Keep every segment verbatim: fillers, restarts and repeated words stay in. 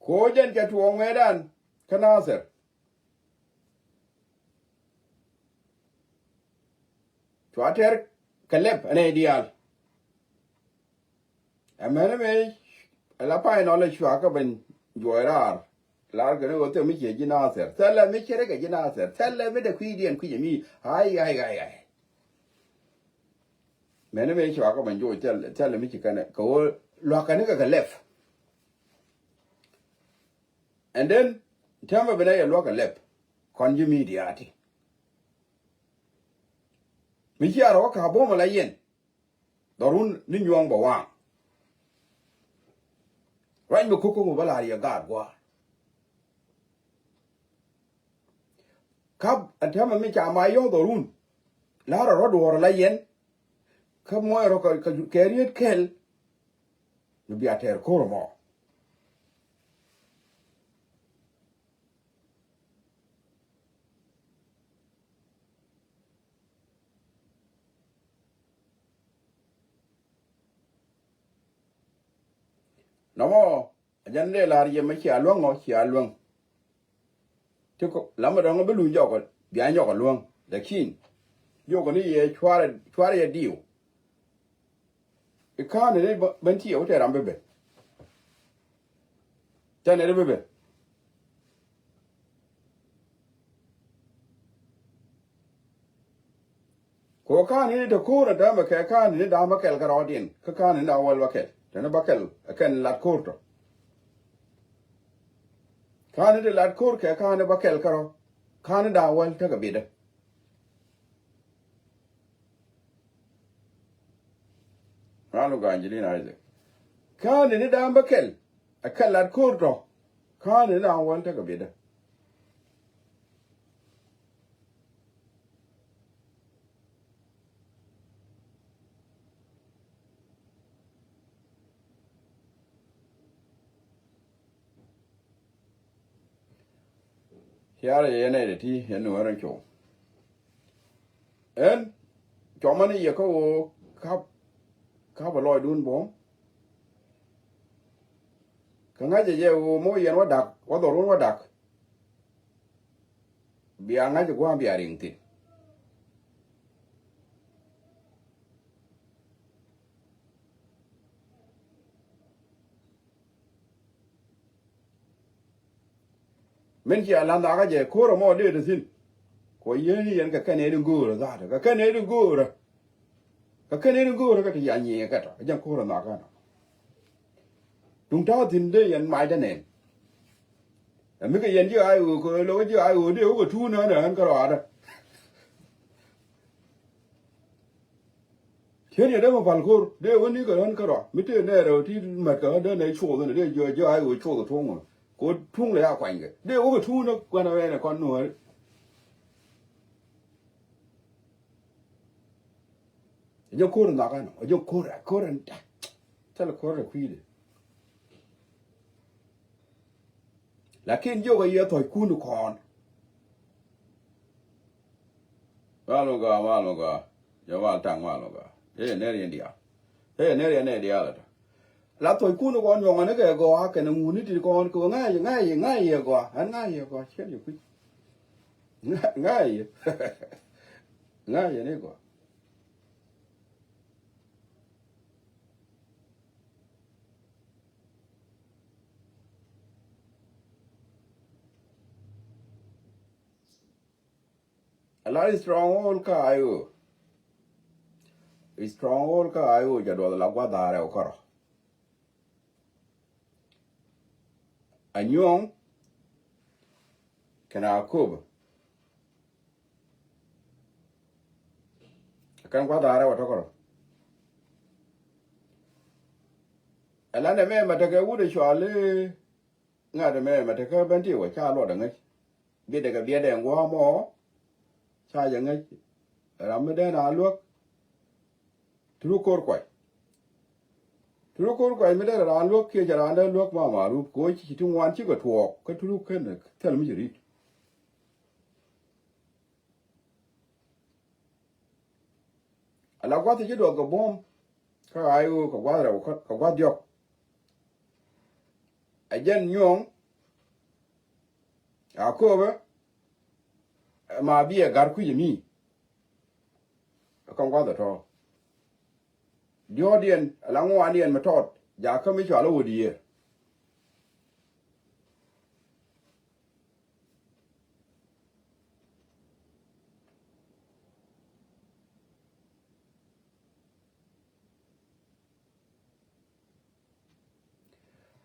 Ko̱ jɛn cɛ tuɔɔk ŋuɛɛdan kä Nathir. Cua tɛr kɛ lɛp ɛn ɛ diaal. Ɛmɛn ɛmɛ ɛ la pay nɔ lɛ cua kɛ ben juɔc raar. Lar kɛ ni ɣöö thil mi ciɛ ji̱ Nathir. Thilɛ mi cɛ rɛ kɛ ji̱ Nathir. Thilɛ mi dee kui̱diɛn kui̱c ɛmi. Ay, ay, ay, ay. Mɛn ɛmɛ cua kɛ ben juɔc thil, thilɛ mi ci kɛnɛ kɛ ɣöö lua̱k kɛn kɛ kɛ lɛp. And then tɛmɛ ben a yɛ lua̱k kɛ lɛp. Kɔn ji̱ mi diaati. Mi ci a rɔ wä ka̱ bo̱o̱mɛ la yɛn. Dhɔrun ni nyuɔ̱ŋ bɛ waŋ. Ruac mi ko̱k ko̱k mi bä la̱r yɛ gaat gua̱a̱r. Kap ɛn täämɛ mi ca ma yɔ̱ɔ̱ŋ dhɔrun. La̱r ɛ rɔ̱ duɔ̱ɔ̱r la yɛn. Kä muɔc rɔ kɛ, kɛ, kɛ riet kɛl. Mi bia tɛɛr ko̱r ɛmɔ. Nɔmɔ a jɛn dee la̱r yɛ mɛ cia luäŋ ɔ cia luäŋ. Ti kɔ lamɛ dɔ̱ŋ bi luny jɔkɔ bia nyɔkɔ luäŋ. Lakin jɔkɔ ni yɛ cuarɛ cuarɛ yɛ diw. I̱ ka̱a̱ni ni ben ti yɛ wä tɛ ram bi ben. Tɛn ni bi ben. Kɛ ɣöö ka̱a̱ni ni te ko̱o̱r ɛ däämɛ kɛ ka̱a̱ni ni da̱a̱m bä kɛl kärɔɔdiɛn kä ka̱a̱ni ni da̱a̱m wäl bä kɛl te ni bä kɛl ɛ kɛn lat ko̱o̱r tɔ. Ka̱a̱ni ti lat ko̱o̱r kɛ ka̱a̱ni bä kɛl kärɔ̱ ka̱a̱ni da̱a̱m wäl tekɛ bi̱dä. Ran wä ga̱a̱ny ji̱ li̱n Isaac. Ka̱a̱ni ni da̱a̱m bä kɛl ɛ kɛl lat ko̱o̱r tɔ ka̱a̱ni ni da̱a̱m wäl tekɛ bi̱dä. Ciarɛ yɛ nɛy ti yɛn ni wɛrɛ cuɔ. Ɛn cuɔmä ni yɛ kä ɣöö kap kap ɛ lɔcdun buɔ̱m. Kä ŋa̱cɛ jɛ ɣöö moc yɛn wä dak wä dhɔrun wä dak. Bia ŋa̱c ɛ gua̱a̱m bia riŋ thi̱n. Min cia la̱th nakä jɛ ko̱rä mɔ dee te thi̱n. Kɔ yeni yɛn kɛ kɛn ëëdi go̱o̱rä dha̱a̱tɛ kɛ kɛn ëëdi go̱o̱rä. Kɛ kɛn ëëdi go̱o̱rä kɛ ti ya nyiëë kɛ tɔ ɛ jɛn ko̱rä nakä nɔ. Duŋ ta̱a̱ thi̱n dee yɛn macdä nɛn. Ɛ mi kɛ yɛn ji̱ ay ɣöö kɛ lo̱k ji̱ ay ɣöö dee wä kɛ tuun nään ɛ ɣän kärɔaadä. Cien yɛ dee mi pal ko̱r dee wä ni kɛ ɣän kärɔa mi tëë nɛɛrɛ wä ti mät kɛ ɣän dee nɛ cuɔth ni dee jiɔ jiɔ ay ɣöö cuɔth kɛ tuɔ̱ŋ wä. Kɛ wä tuŋ lɛ ya kuanykɛ dee wä kɛ tuun nä kuanɛ wɛɛnɛ kɔn nuɔ̱ɔ̱ri. Ɛ jɛ ko̱r in nhɔk ɛn ɔ ɛ jɛ ko̱r ɛ ko̱r in tak. Thil ko̱r ɛ kui̱dɛ. Lakin jiök ɛ yɛ thɔc kun kɔn. Mal mi gɔaa mal mi gɔaa. Jɛ mal taŋ mal mi gɔaa. Ëë nɛr yɛn diaal. Ëë nɛr yɛn nɛy diaal ɛ tɔ. La thɔc kun kɔn nyuɔŋ ɛn kɛ gɔaa kɛn ŋuni ti kɔn kɛ ŋa̱c ŋa̱c ŋa̱c yɛ gɔaa ɛn ŋa̱c yɛ gɔaa ciɛn yɛ kui̱. Ŋa̱c yɛ ŋa̱c yɛ ni gɔaa. A la stronghold kä I O. Stronghold kä I O jɛ duɔth la gua̱th da̱a̱r rɛw kärɔ. Anyuɔ̱ŋ kɛnɛ Akobo. Kɛn gua̱th da̱a̱r rɛw a tɔ̱kärɔ. Ɛ la nɛ mɛ mɛ tekɛ wut ɛ cuali. Ŋa̱t ɛmɛ mɛ tekä ben ti wä ca luɔt ɛŋäc. Biɛt ɛ kɛ biɛt ɛ ŋuɔ̱ɔ̱mɔ. Ca jɛ ŋäc. Ram mi dee na luäk. Turu ko̱r kuay. Turu ko̱r kuay mi dee raan luäk kiɛ cɛ raan dee luäk ma marup ko̱ ci ti ŋuan cikɛ tuɔɔk kä turu ken thil mi ci ri̱t. Ala gua̱th ci duɔth kɛ buɔ̱m. Kä I O kɛ gua̱th rɛw kɛ gua̱th diɔ̱k. Ɛ jɛn nyuɔ̱ŋ A kööbä, ɛ, ma biɛ gar kui̱c ɛ mi. Ɛ kɔn gua̱th ɛ tɔ̱. Diɔ̱ɔ̱diɛn, ɛ la ŋuandiɛn mi tɔt, jakä mi cɔal i̱ wä diëër.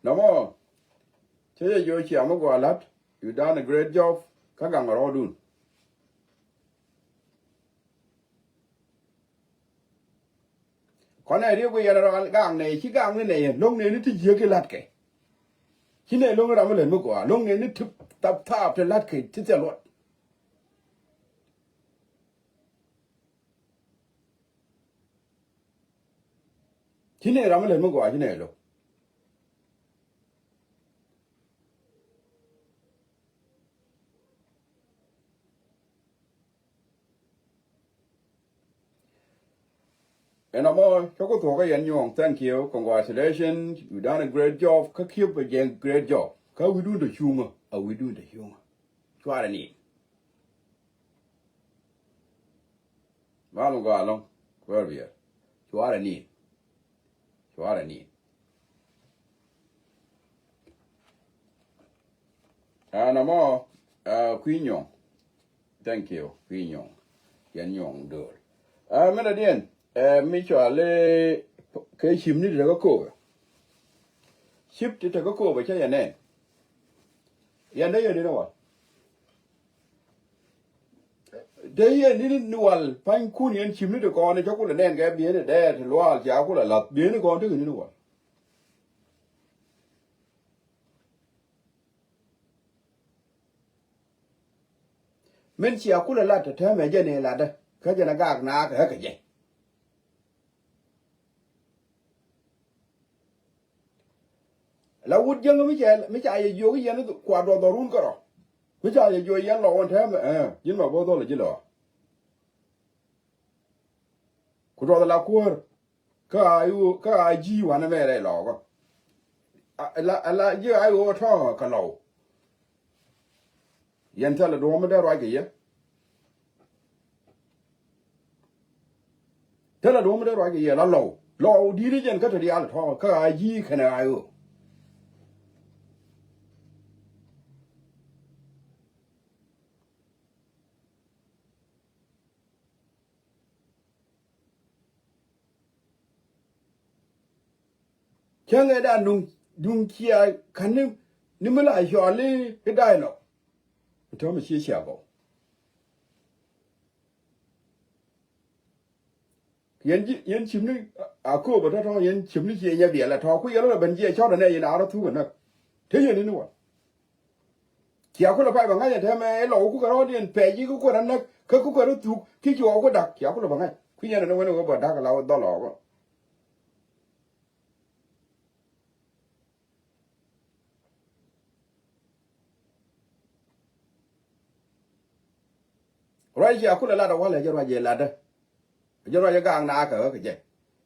Nɔmɔ, cä jɛ jiök cia mi gɔaa la̱t, you done a great job, kä gaŋ rɔɔdun. Kɔn ɛ riek wi̱i̱ yɛn rɔ gaŋ nɛy, ci gaŋ ni nɛy, lo̱ŋ nɛy ni ti jiäk i̱ la̱tkɛ. Ci nɛy lo̱ŋ ni ram mi lät mi gɔaa, lo̱ŋ nɛy ni ti thap thap ti la̱tkɛ ti thil luɔt. Ci nɛy ram mi lät mi gɔaa, ci nɛy lo̱ŋ. Ɛn amɔ, cä ku thuɔ̱k kä yɛn nyuɔ̱ŋ, thank you, congratulations, you done a great job, kä kiep a jɛn great job, kä wi̱dun te cuŋä, a wi̱dun te cuŋä. Cuarɛ ni. Mal gɔaa ɛlɔ̱ŋ, kuäär biɛɛr. Cuarɛ ni. Cuarɛ ni. Ɛn amɔ, ɛ, kui̱ nyɔŋ. Thank you, kui̱ nyɔŋ. Yɛn nyɔŋ döör. Ɛ, min dɔ̱diɛn, ɛ, mi cɔal i̱ kɛ cim ni ti te kä ko̱o̱pɛ. Cip ti te kä ko̱o̱pɛ cä yɛ nɛn. Yɛn dee yɛn ni wal. Dee yɛn ni, ni wal panykun yɛn cim ni ti kɔn cä kulɛ nɛn kɛ bieni dɛɛ ti luaal cia kulɛ lath bieni kɔn tekɛ ni, ni wal. Min cia kulɛ lat tɛmɛ jɛ ni latdä kä jɛn a gak naak ɛ kɛ jɛ. La wut jäŋ mi cɛ, mi ca yɛ jiök yɛn kua duɔth dhɔrun kärɔ. Mi ca yɛ jiök yɛn lɔ wän tɛmɛ, ɛ, ji̱n ma bo̱o̱th dhɔl ji̱ lɔ. Ku duɔth la kuäär. Kä a i̱ ɣöö, kä a ji̱ wanɛ mɛ rɛy lɔɔkä. A, a la, a la ji̱ a i̱ ɣöö tɔ̱ kɛ lɔw. Yɛn thilɛ duɔ̱ɔ̱m mi dee ruac kɛ yɛ. Thilɛ duɔ̱ɔ̱m mi dee ruac kɛ yɛ la lɔw. Lɔw di̱t i̱ jɛn kä te diaal tɔ̱ kä a ji̱ kɛnɛ a i̱ ɣöö. Cäŋɛ dan duŋ, duŋ cia ka̱n ni, ni mi la cɔal i̱, i̱ dialogue. Tɔ̱ mi cie cia gɔw. Yɛn ji̱, yɛn cim ni a kööbä tɔ̱tɔ̱, yɛn cim ni cie nyɛ biɛl a tɔ̱ ku yɛn rɔ ben jiɛ cɔt anɛ yɛn a rɔ thuk anäk. Te yɛn ni ni wal. Cia kulɛ pay bɛ ŋa̱c ɛ tɛmɛ ɛ lɔk kukɛ rɔ̱diɛn pɛc i̱ kukɛ rɔ näk kä kukɛ rɔ thuk ki cuɔɔk ku dak, cia kulɛ bɛ ŋa̱c. Kui̱ yɛn ɛn wen ɛ wee bɛ da̱k ɛ la dhɔl ɔɔk ɔ. Ruac cia kulɛ lat ɛ walɛ jɛ ruac jɛ latdä. Jɛ ruac jɛ gaak naakä ɣä kɛ jɛ.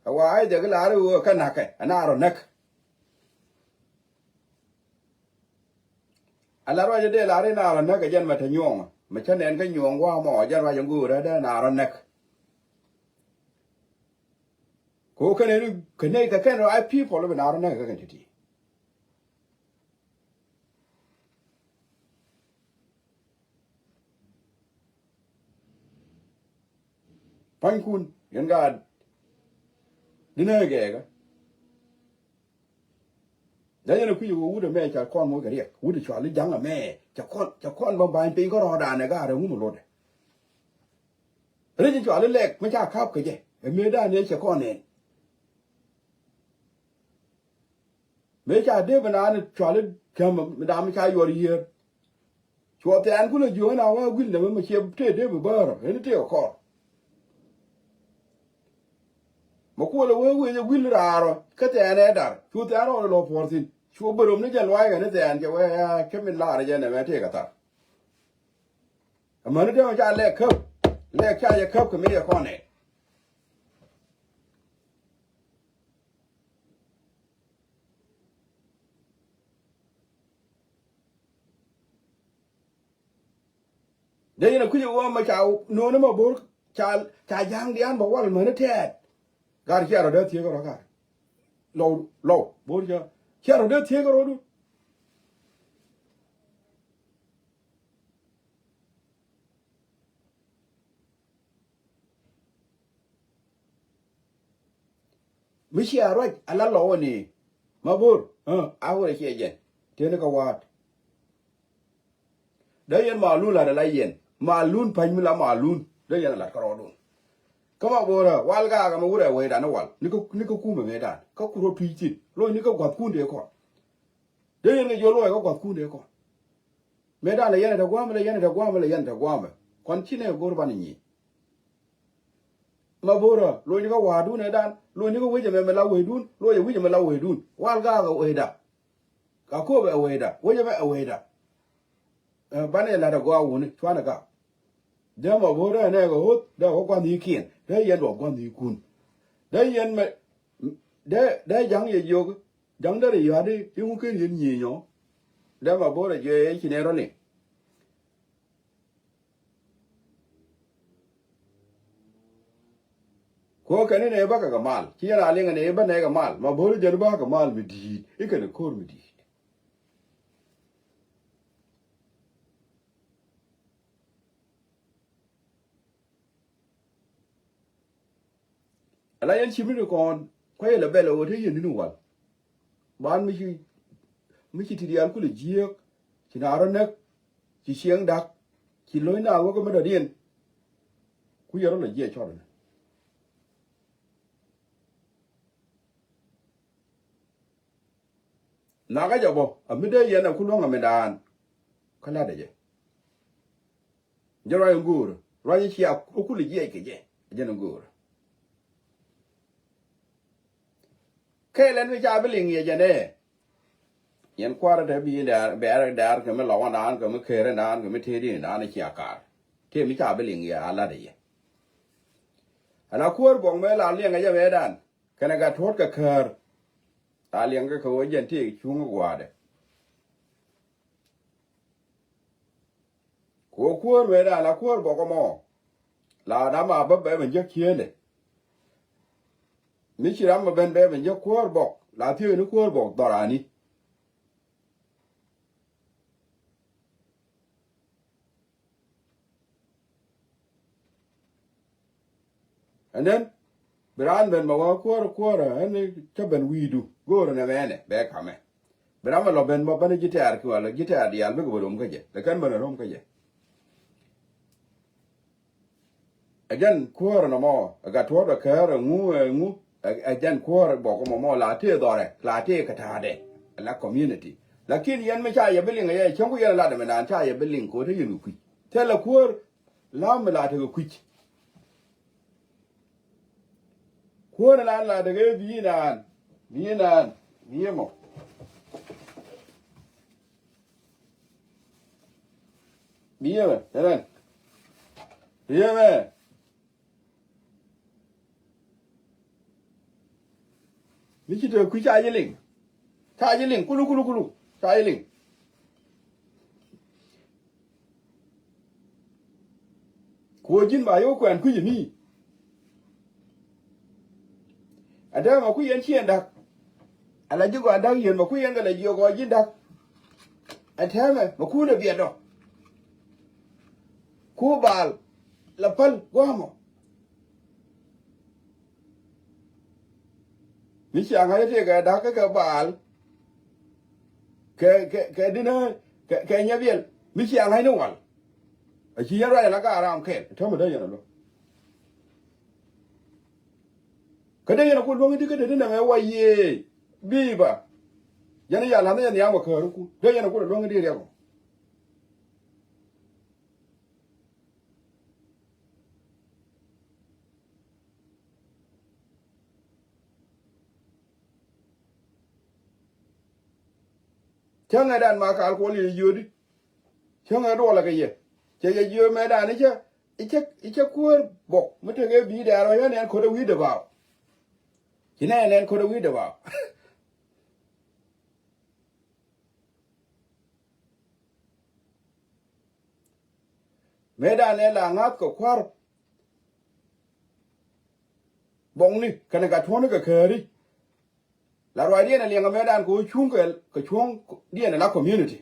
Ɛ wa ay jɛ ki la̱r i̱ ɣöö kä na̱kɛ ɛ na rɔ näk. Ɛ la ruac jɛ dee la̱r i̱ na rɔ näk ɛ jɛn mɛ te nyuɔ̱ɔ̱ŋ mɛ cä nɛn kä nyuɔ̱ɔ̱ŋ gua̱a̱ mɔ jɛn ruac jɛ ŋöörä dee na rɔ näk. Ko kɛn ni kɛ nɛy kɛ kɛn rɔ ay people bi na rɔ näk ɛ kɛ kɛn ti̱ti̱. Panykun yɛn gaat dinɛ gɛɛkä. Dee yɛn ɛ kui̱c ɛ ɣöö wut ɛmɛ ca kɔn moc kɛ riɛk, wut ɛ cɔal i̱ ja̱ŋ ɛmɛ ca kɔn, ca kɔn bä ba̱ny piny kärɔɔdan ɛ gaat ɛ ŋum ɛ lotdɛ. Ri ci cɔal i̱ lɛk mi ca ka̱p kɛ jɛ ɛ mëëdan ëë cɛ kɔn nɛn. Mëë ca dee bi naan cɔal i̱ kɛm mi dam mi ca yuɔr yiëër. Cuɔ thɛɛn kulɛ jiök ɛn a wä guil nɛmɛ mɛ ciɛ tëë dee bi bäärä ɛn tëë kɛ kɔr. Mɛ kuɔlɛ wee wee jɛ guil raarɔ kä thɛɛn ɛ dar cu thɛɛn rɔɔdɛ lɔ puɔr thi̱n cu bä röm ni jɛ luaac kɛ ni thɛɛn cɛ wee cä min laarɛ jɛ nɛmɛ tëë kɛ thar. Amäni dee mɛ ca lɛk käp lɛk ca jɛ käp kɛ mi jɛ kɔn nɛ. Dee yɛn a kui̱c ɛ ɣöö mɛ ca no̱o̱ni Mabor ca, ca ja̱a̱ŋ dia̱a̱n bɛ wal mäni tɛɛt. Gar cia rɔ dee thiee kɛ rɔ gar. Lɔw, lɔw, Bor cia, cia rɔ dee thiee kɛ rɔ du. Mi cia ruac a la lɔwä ni Mabor, a wä ciɛ jɛn. Tëë ni kɛ wa̱a̱t. Dee yɛn malun lat ala yɛn. Malun pa̱ny mi la malun. Dee yɛn lat kärɔɔdun. Kä Mabor ɛ wal gaakɛ mi wurɛ wecdan wal. Ni kä, ni kä kumɛ mëëdan. Kä ku rɔ tui̱c thi̱n. Lo̱c ni kä gua̱thkun dee kɔn. Dee yɛn kɛ jiɔ luɔc kä gua̱thkun dee kɔn. Mëëdan lɛ yɛn ɛ tɛ gua̱a̱mɛ, lɛ yɛn ɛ tɛ gua̱a̱mɛ, lɛ yɛn ɛ tɛ gua̱a̱mɛ. Kɔn ci nɛ go̱r banɛ nyic. Mabor ɛ lo̱c ni kä wa̱a̱dun ɛ dan. Lo̱c ni kä wec ɛmɛ mi la wecdun. Lo̱c ɛ wec ɛmɛ la wecdun. Wal gaakɛ wecda. Ka ko̱o̱p ɛ wecda, wec ɛmɛ ɛ wecda. Ɛ, banɛ lat ɛ gɔaa wuni, cuanɛ gak. Dee Mabor dee nɛ kɛ ɣöth, dee wä gua̱n i̱ kiɛn, dee yɛn luɔk gua̱n i̱ kun. Dee yɛn mɛ, dee, dee ja̱ŋ yɛ jiök, ja̱ŋ derɛ yɔ̱a̱di, i̱ ŋu ken yɛn nyieny ɔ. Dee Mabor ɛ jiök i̱ ci nɛ rɔ̱ ni. Kuɔ kɛn inɛ i̱ bä kɛ kɛ mal. Ci yɛn a liŋ inɛ i̱ bä nɛ kɛ mal. Mabor i̱ jɛn i̱ bä kɛ mal mi di̱i̱t. I̱ kɛn i̱ ko̱r mi di̱i̱t. Ala yɛn ci mi ti kɔn. Kuɛ ilɛ bɛl ɛ ɣöö te yɛn ni̱n wal. Ban mi ci, mi ci ti diaal kulɛ jiääk, ci na rɔ näk, ci cieŋ dak, ci lo̱c na wä kä mi dɔ̱diɛn. Ku yɛ rɔ lɛ jiɛ cɔl ɛnɛ. Nakä jɛ bɔ a mi dee yɛn a ku luäŋ a mi daan. Kä latdɛ jɛ. Jɛ ruac in go̱o̱rä. Ruac in cia ku kul jiɛc kɛ jɛ. Jɛn in go̱o̱rä. Kɛɛl ɛn mi ca bi liŋ yɛ jɛn ɛ. Yɛn kua̱rä te bi dɛɛr, bɛɛr dɛɛr kɛ mi lɔwä naan kɛ mi kerä naan kɛ mi tëëdi naan cia kar. Tëë mi ca bi liŋ yɛ a lat yɛ. Ala kuäär buɔk mɛ la liɛŋ ɛ jɛ mɛ dan. Kɛnɛ gat tuɔ̱t kɛ käär. A liɛŋ kɛ kɛ wä jɛn tëë cuŋ gua̱a̱dɛ. Ku wä kuäär wee da̱a̱n la kuäär bɔk ɛmɔ. La ram a bä bɛ ben jek kieenɛ. Mi ci ram a ben bɛ ben jek kuäär bɔk la thiee ni kuäär bɔk dhɔrani. Ɛnɛn bi raan ben ma wä kuäär kuäär ɛn cä ben wi̱i̱du go̱o̱r ɛn ɛmɛnɛ bɛ kamɛ. Bi ram a lɔ ben ma bänä ji̱ tɛ̈r ki wala ji̱ tɛ̈r diaal bikɛ bä rom kä jɛ lɛ kɛn bänä rom kä jɛ. Ɛ jɛn kuäär nɔmɔ ɛ gat tuɔ̱ɔ̱t ɛ kɛɛr ɛ ŋu ɛ ŋu. Ɛ jɛn kuäär bɔk mɔmɔ la tëë dhɔrɛ la tëë kɛ ta̱a̱dɛ. Ɛ la community lakin yɛn mi ca yɛ bi liŋ ɛ yɛ cäŋ ku yɛn ɛ lat ɛmɛ naan ca yɛ bi liŋ ko̱ te yɛn kɛ kui̱c. Thilɛ kuäär la mi la tekɛ kui̱c. Kuäär la la tekɛ bi̱i̱ naan bi̱i̱ naan bi̱i̱ mɔ. Bi̱i̱ mɛ tɛnɛn bi̱i̱ mɛ. Mi ci te kui̱ ca ji̱ liŋ. Ca ji̱ liŋ kulu kulu kulu ca ji̱ liŋ. Kuɔ ji̱n ba yio̱w kuɛn kui̱c mi. Ɛ tɛmɛ kui̱ yɛn ci yɛn da̱k. Ala ji̱ gɔaa da̱k yɛn mɛ kui̱ yɛn kɛ lɛ jiɔk gɔaa ji̱n da̱k. Ɛ tɛmɛ mɛ kuun ɛ biɛt dɔ. Ku baal la päl gua̱a̱mɔ. Mi cia ŋa̱c tëëkɛ da̱k kä kɛ baal. Kɛ kɛ kɛ dinä kɛ kɛ nyɛ biɛl mi cia ŋa̱c ni wal. A ci yɛn ruac ɛn a gaar ram kɛɛl ɛ täämɛ dee yɛn a luäk. Kä dee yɛn a ku luäŋ di kä dee dinɛ mɛ wa yiëë bi̱i̱ ba. Yɛn a yal la̱th ni yɛn nhiam a kääri ku dee yɛn a ku luäŋ di riɛk ɔ. Cäŋɛ dan ma kal kuɔl yɛ yio̱di. Cäŋɛ duɔlɛ kɛ yɛ cɛ yɛ yio̱ mɛ dan i̱ cä i̱ cä i̱ cä kuäär bɔk mi tekɛ bi̱i̱ dɛɛr ɔ yɛn ɛn ko̱dɛ wi̱i̱dɛ baw. Ci nɛ ɛn ɛn ko̱dɛ wi̱i̱dɛ baw. Mëëdan ɛ la ŋa̱th kɛ kua̱r buɔ̱kni kɛnɛ gat tuɔ̱ɔ̱ni kɛ kääri. La ruacdiɛn ɛ liɛŋ kɛ mëëdan kɛ ɣöö cuŋ kɛ, kɛ cuɔ̱ŋdiɛn ɛ la community.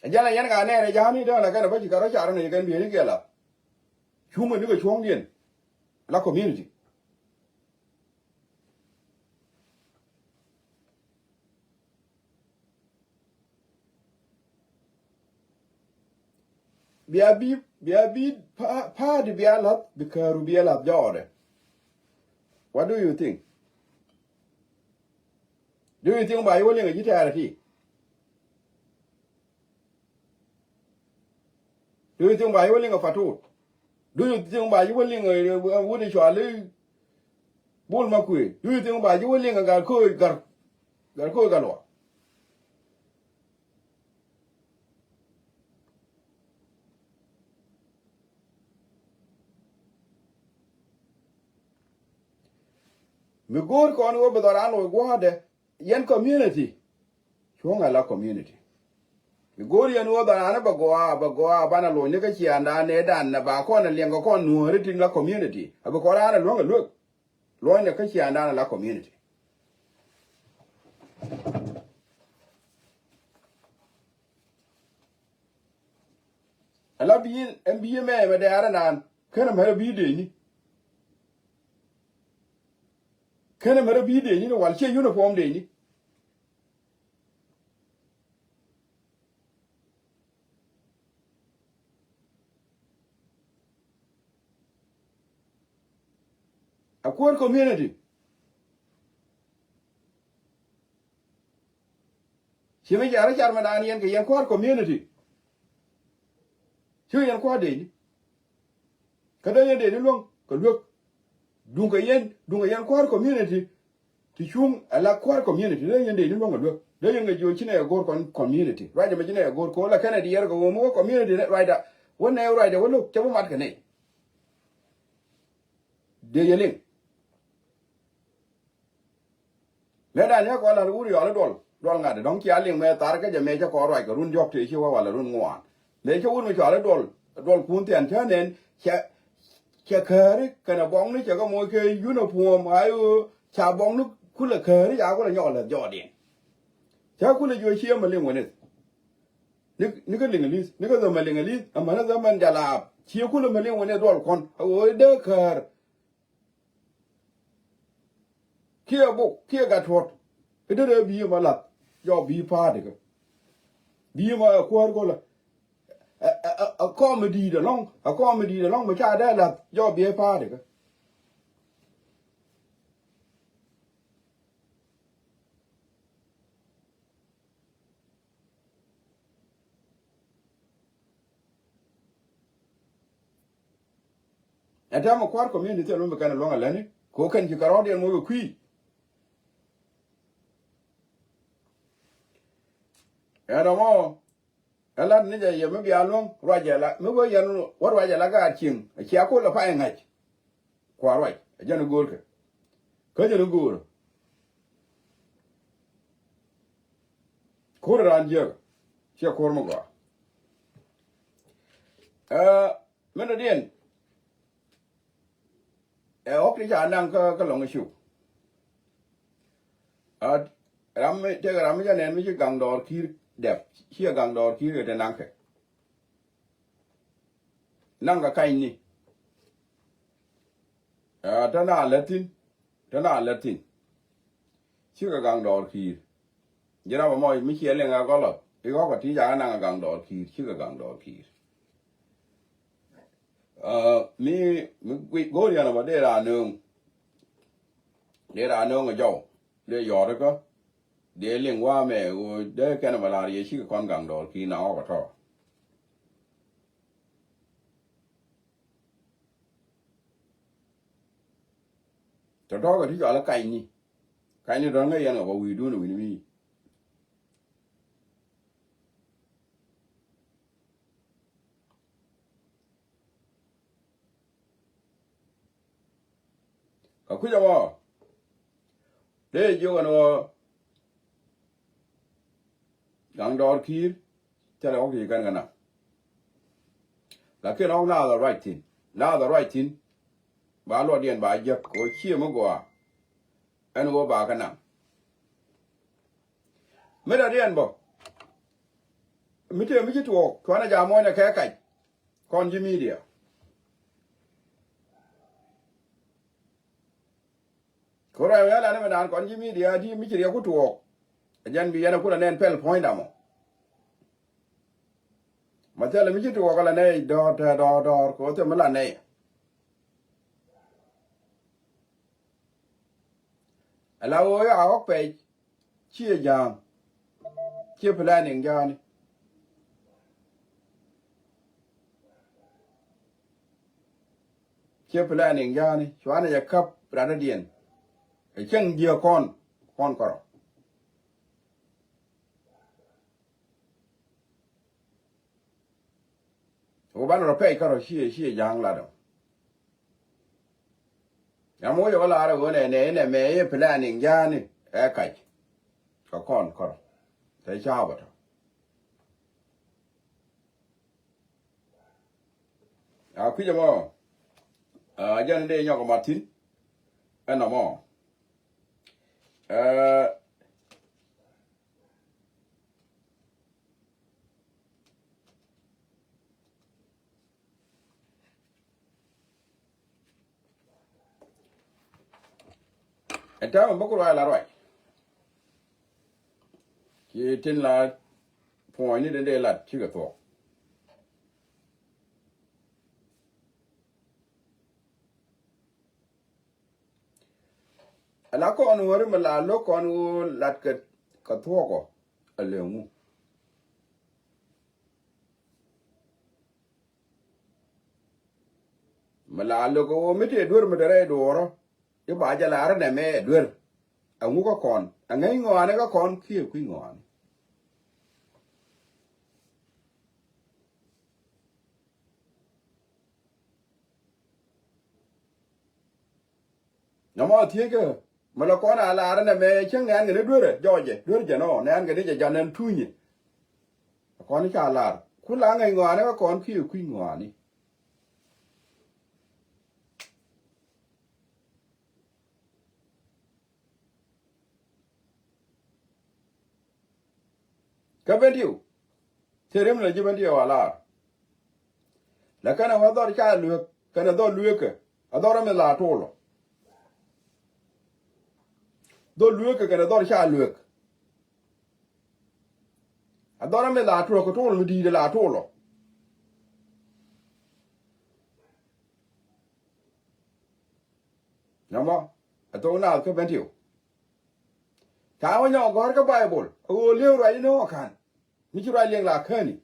Ɛ jɛn la yɛn ka nɛɛrɛ ja̱a̱ni dee la kɛn ɛ bä ci kɛ rɔ car ni kɛn bieyni kɛ la. Cuŋ kɛ ni kɛ cuɔ̱ŋdiɛn la community. Bia bi, bia bi pa-, party bia lath, bi kääru bia lath jɔɔdɛ. What do you think? Do you think ba yi wä liŋ a ji̱ tɛɛrɛ ti? Do you think ba yi wä liŋ a Patut? Do you think ba yi wä liŋ a, uh, wut i̱ cuali Bul ma kuëë? Do you think ba yi wä liŋ a gar ko̱o̱c gar, gar ko̱o̱c gar luɔk? Mi go̱o̱r kɔn wä bi dhɔran loc gua̱a̱dɛ. Yɛn community. Cuɔ̱ŋ ala community. Mi go̱o̱r yɛn wä dhɔran bɛ gɔaa, bɛ gɔaa banɛ loc ni kä ciaŋdan nɛ dan nɛ ba kɔn ɛ liɛŋ kɛ kɔn nuɔ̱ɔ̱ri tin la community. A bi kɔn raan ɛ luäŋ ɛ luäk. Luɔ̱ŋ nɛ kä ciaŋdan ala community. Ala bi ɛn bi mɛ mɛ dɛɛrɛ naan kɛn mɛ bi dee ni. Kɛn mɛ rɔ bi dee nyin wal ciɛ uniform dee nyin. A kuäär community. Ci mi jara car mi daan yɛn kɛ yɛn kuäär community. Ci yɛn kuäär dee nyin. Kä dee yɛn dee ni luäŋ kɛ luäk. Duŋ kɛ yɛn, duŋ kɛ yɛn kuäär community. Ti cuŋ ala kuäär community dee yɛn dee ni luäŋ kɛ luäk. Dee yɛn kɛ jiö ci nɛ yɛ go̱o̱r kɔn community. Ruacdɛ mɛ ci nɛ yɛ go̱o̱r kɛ wä la kɛnɛ diɛɛr kɛ wä mi wä community ruacda. Wä nɛ ruacdɛ wä lo̱k cɛ wä mat kɛ nɛy. Dee yɛ liŋ. Mëë dan yɛ kɔn la̱r wur yɔl i̱ duɔl, duɔl ŋa̱t i̱ dɔ̱ŋ cia liŋ mëë thar kä jɛ mëë cä kɔn ruac kɛ run diɔ̱k tëë ci wä wala run ŋuan. Mëë cä wur mi cɔal i̱ duɔl, duɔl kun thian cä nɛn cɛ, cɛ kääri kɛnɛ buɔkni cɛ kɛ moc kɛ uniform a i̱ ca buɔkni kulɛ kääri ca kulɛ nyɔk lɛth jɔɔdiɛn. Cä kulɛ jiö cië mɛ liŋ wä nith. Ni, ni kä liŋ li̱th, ni kä dhämɛ liŋ li̱th, ɛmɛn ɛ dhämɛn jalaap. Cië kulɛ mɛ liŋ wä nith duɔl kɔn, a ɣöö i̱ dee käär. Kiɛ bok kiɛ gat tuɔt. I̱ derɛ bi̱i̱ ma lath jɔk bi̱i̱ pa̱a̱tikä. Bi̱i̱ ma ɛ kuäär go̱lä. Ɛ, ɛ, ɛ, ɛ kɔm mi di̱i̱t ɛlɔ̱ŋ, ɛ kɔm mi di̱i̱t ɛlɔ̱ŋ mi ca dee lath jɔk bi̱i̱ pa̱a̱tikä. Ɛ täämɛ kua̱r community thil mi bi kɛn luäŋ alɛni kɛ ɣöö kɛn ci kɛ rɔɔdiɛn moc kɛ kui̱. Ɛn ɛmɔ ɛ lat ni jɛ yɛ mi bia luäŋ ruacɛ la mi wee yɛn wä ruacɛ la gaat cieŋ ɛ cia kol ɛ pay ŋa̱c. Kua ruac ɛ jɛn i̱ go̱o̱rkɛ. Kä jɛn i̱ go̱o̱rä. Ko̱r raan jiäk ciɛ ko̱r mi gɔaa. Ɛ min dɔ̱diɛn ɛ ɣɔ̱k ti ca naŋ kä, kä lɔŋ i̱ cuk. Ɛ ram mi tëëkɛ ram mi ca nɛn mi ci gaŋ dɔɔr ki̱i̱r dɛp ciɛ gaŋ dɔɔr ki̱i̱r kɛ te naŋkɛ. Naŋ kɛ kanyni. Ɛ, te na lät thi̱n, te na lät thi̱n. Cikɛ gaŋ dɔɔr ki̱i̱r. Ji̱ ram ɛmɔ mi ciɛ liŋ ɛ gɔlɔ i̱ ɣɔ̱kɔ ti jakä naŋ ɛ gaŋ dɔɔr ki̱i̱r, cikɛ gaŋ dɔɔr ki̱i̱r. Ɛ, mi, mi guic go̱o̱r yɛn ɛmɔ dee raan nööŋ. Dee raan nööŋ ɛ jɔw. Dee yɔɔrikä. Dee liŋ wa̱a̱ mɛ ɣöö dee kɛn ɛmɛ la̱r yɛ cikɛ kɔn gaŋ dɔɔr ki̱i̱r na ɣɔ̱kɔ tɔ̱. Tɔ̱tɔ̱ kɛ ti cɔal i̱ kanyni. Kanyni tɔ̱ ŋäc yɛn kɛ bä wi̱i̱dun wi̱ni mi. Kɛ kui̱c ɛmɔ dee jiök ɛn ɣöö Da̱ŋ dɔɔr ki̱i̱r, thilɛ ɣɔ̱k ti kɛn kɛ naŋ. Lakin ɣɔ̱k naath ɛ ruac thi̱n. Naath ɛ ruac thi̱n. Ba luɔtdiɛn ba jiäk kɛ ɣöö ciɛ mi gɔaa. Ɛn ɣöö ba kɛ naŋ. Mi dɔ̱diɛn bä. Mi tëë mi ci tuɔɔk cuanɛ jam muɔ̱ɔ̱nɛ kɛ kac. Kɔn ji̱ media. Kɛ ruac wee lan mi naan kɔn ji̱ media di mi ci riɛk ku tuɔɔk. Ɛ jɛn bi yɛn ɛ kun ɛ nɛn pɛl puɔ̱nydamɔ. Ma thilɛ mi ci tuɔɔk ɛ la nɛy dɔɔr tɛ dɔɔr dɔɔr kɛ ɣöö thil mi la nɛy. Ala ɣöö ya ɣɔ̱k pɛc. Ciɛ ja̱a̱ŋ. Ciɛ planning ja̱a̱ni. Ciɛ planning ja̱a̱ni cuanɛ jɛ käp ratdädiɛn. Ɛ cäŋ jiɛ kɔn kɔn kɔrɔ. Wä banɛ rɔ pɛc kärɔ ciɛ ciɛ ja̱a̱ŋ lat ɔ. Yam wä yɛ wä lar ɛ ɣöö nɛ nɛ nɛ mɛ i̱ planning ja̱a̱ni ɛ kac. Kɛ kɔn kärɔ tɛ ca̱a̱p ɛ tɔ. A kui̱c ɛmɔ. A jɛn in dee nyɔk ɛ mat thi̱n. Ɛn nɔmɔ. Ɛ Ɛn täämɛ bä ku ruac la ruac. Ci tin la puɔ̱nyni den dee lat cikɛ thuɔ̱k. Ala kɔn wäri mi la lo̱k kɔn ɣöö lat kɛ kɛ thuɔ̱kɔ a leŋu. Mi la lo̱k ɣöö mi tëë duer mi te rɛy duɔ̱ɔ̱rä i̱ ba jɛ lar nɛ mɛ ɛ duer. Aŋu kä kɔn a ŋäc ŋɔaani kä kɔn kiɛ kui̱ ŋɔaani. Nɔmɔ thiecä mi la kɔn a lar nɛ mɛ cäŋ nɛn kɛ ni duerɛ jɔɔcɛ duer jɛ nɔ nɛn kɛ ni jɛ jan nɛn tunyɛ. Kɔn ca lar ku la ŋäc ŋɔaani kä kɔn kiɛ kui̱ ŋɔaani. Kä ben diw. Thil rim la ji̱ ben diw a lar. La kɛnɛ wä dhɔr ca luek kɛnɛ dhɔr luekä. A dhɔr mi la tolɔ. Dhɔr luekä kɛnɛ dhɔr ca luek. A dhɔr mi la tolɔ kɛ tolɔ mi di̱i̱t la tolɔ. Nɔmɔ ɛ thok naath kä ben tiw. Ca wä nyɔk gɔ̱r kä Baibol a ɣöö li̱ew ruac inɔ wä ka̱n. Mi ci ruac liɛŋ la käni.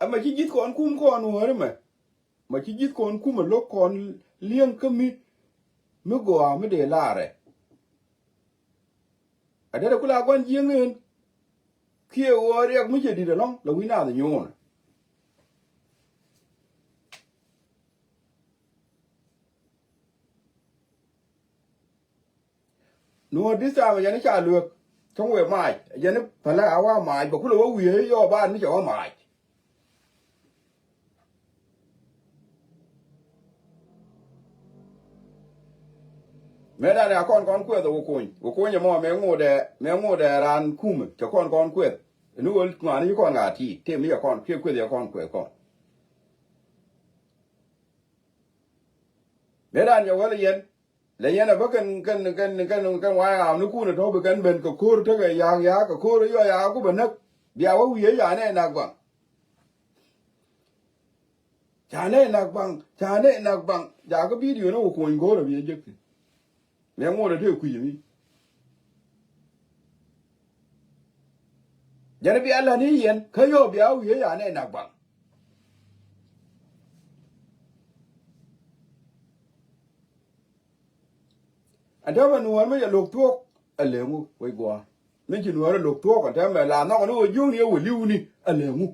Ama ci ji̱th kɔn kum kɔn wäri mɛ. Ma ci ji̱th kɔn kum a lo̱k kɔn li̱eŋ kä mi mi gɔaa mi dee laarɛ. A derɛ ku la gua̱n jiäŋ ni ɣän. Kiɛ ɣöö riɛk mi cɛ di̱t ɛlɔ̱ŋ la wi̱c naath nyuun. Nuɔ̱ɔ̱r di̱t thaam ɛ jɛn i̱ ca lueek cäŋ wëë maac ɛ jɛn i̱ pälä a wa maac bɛ kulɛ wä wiee i̱ yɔɔk baat mi cɛ wä maac. Mëë dan a kɔn kɔn kuɛth ɛ wä kony wä kony ɛmɔ mëë ŋotdɛ mëë ŋotdɛ raan kumɛ cɛ kɔn kɔn kuɛth. Ɛn wä ŋuani ci kɔn ŋa̱a̱ ti̱i̱t tëë mi cɛ kɔn kiɛ kueth cɛ kɔn kuɛth kɔn. Mëë dan cɛ wä lɛ yɛn lɛ yɛn ɛ bä kɛn kɛn kɛn kɛn kɛn wa̱a̱ ɣaam ni kun ɛ tɔ̱ bi kɛn ben kɛ ko̱r tekɛ ya̱a̱k ya̱a̱k kɛ ko̱r ɛ yɔ ya̱a̱k ku bɛ näk. Bia wä wiee ca nɛ nak baŋ. Ca nɛ nak baŋ ca nɛ nak baŋ. Jakä bidio ni wä kuɔny go̱o̱r ɛ bi ɛ jek thi̱n. Mɛ ŋuɔt ɛ tëë kui̱c ɛ mi. Jɛn ɛ bia la̱t ni yɛn kä yɔ bia wä wiee ca nɛ nak baŋ. Ɛn täämɛ nuɔ̱ɔ̱r mi cɛ lo̱k thuɔ̱k ɛ leŋu wec gua̱a̱r. Mi ci nuɔ̱ɔ̱r ɛ lo̱k thuɔ̱k ɛn täämɛ la nhɔk ni wä jiökni ɛ wä li̱wni ɛ leŋu.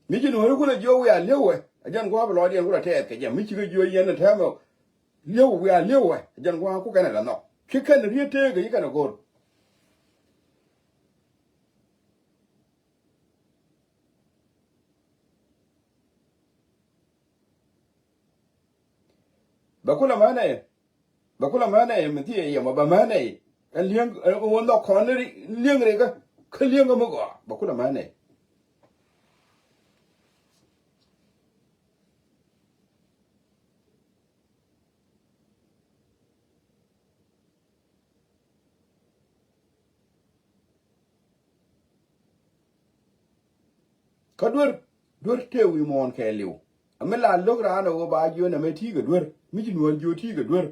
Mi ci nuɔ̱ɔ̱ri kulɛ jiök wiaa li̱ewɛ, ɛ jɛn gua̱a̱ bi lɔɔdiɛn kulɛ tɛɛth kɛ jɛ. Mi cikɛ jiök yɛn ɛ tɛmɛ li̱ew wiaa li̱ewɛ, ɛ jɛn gua̱a̱ ku kɛnɛ la nhɔk. Ci kɛn riet tëëkɛ ci kɛnɛ go̱r. Bɛ kulɛ mänɛ yɛ. Bɛ kulɛ mänɛ yɛ mi thiee yɛ mɔ bɛ mänɛ yɛ. Ɛn li̱eŋ ɛn wä nhɔk kɔn ni li̱eŋ rikä. Kä li̱eŋ kä mi gɔaa bɛ kulɛ mänɛ yɛ. Kä duer, duer tëë wi̱i̱ muɔ̱ɔ̱n kɛɛliw. Ɛ mi la lo̱k raan ɛ ɣöö ba jiön ɛmɛ ti̱i̱ kɛ duer mi ci nuɔ̱ɔ̱r jiö ti̱i̱ kɛ duer.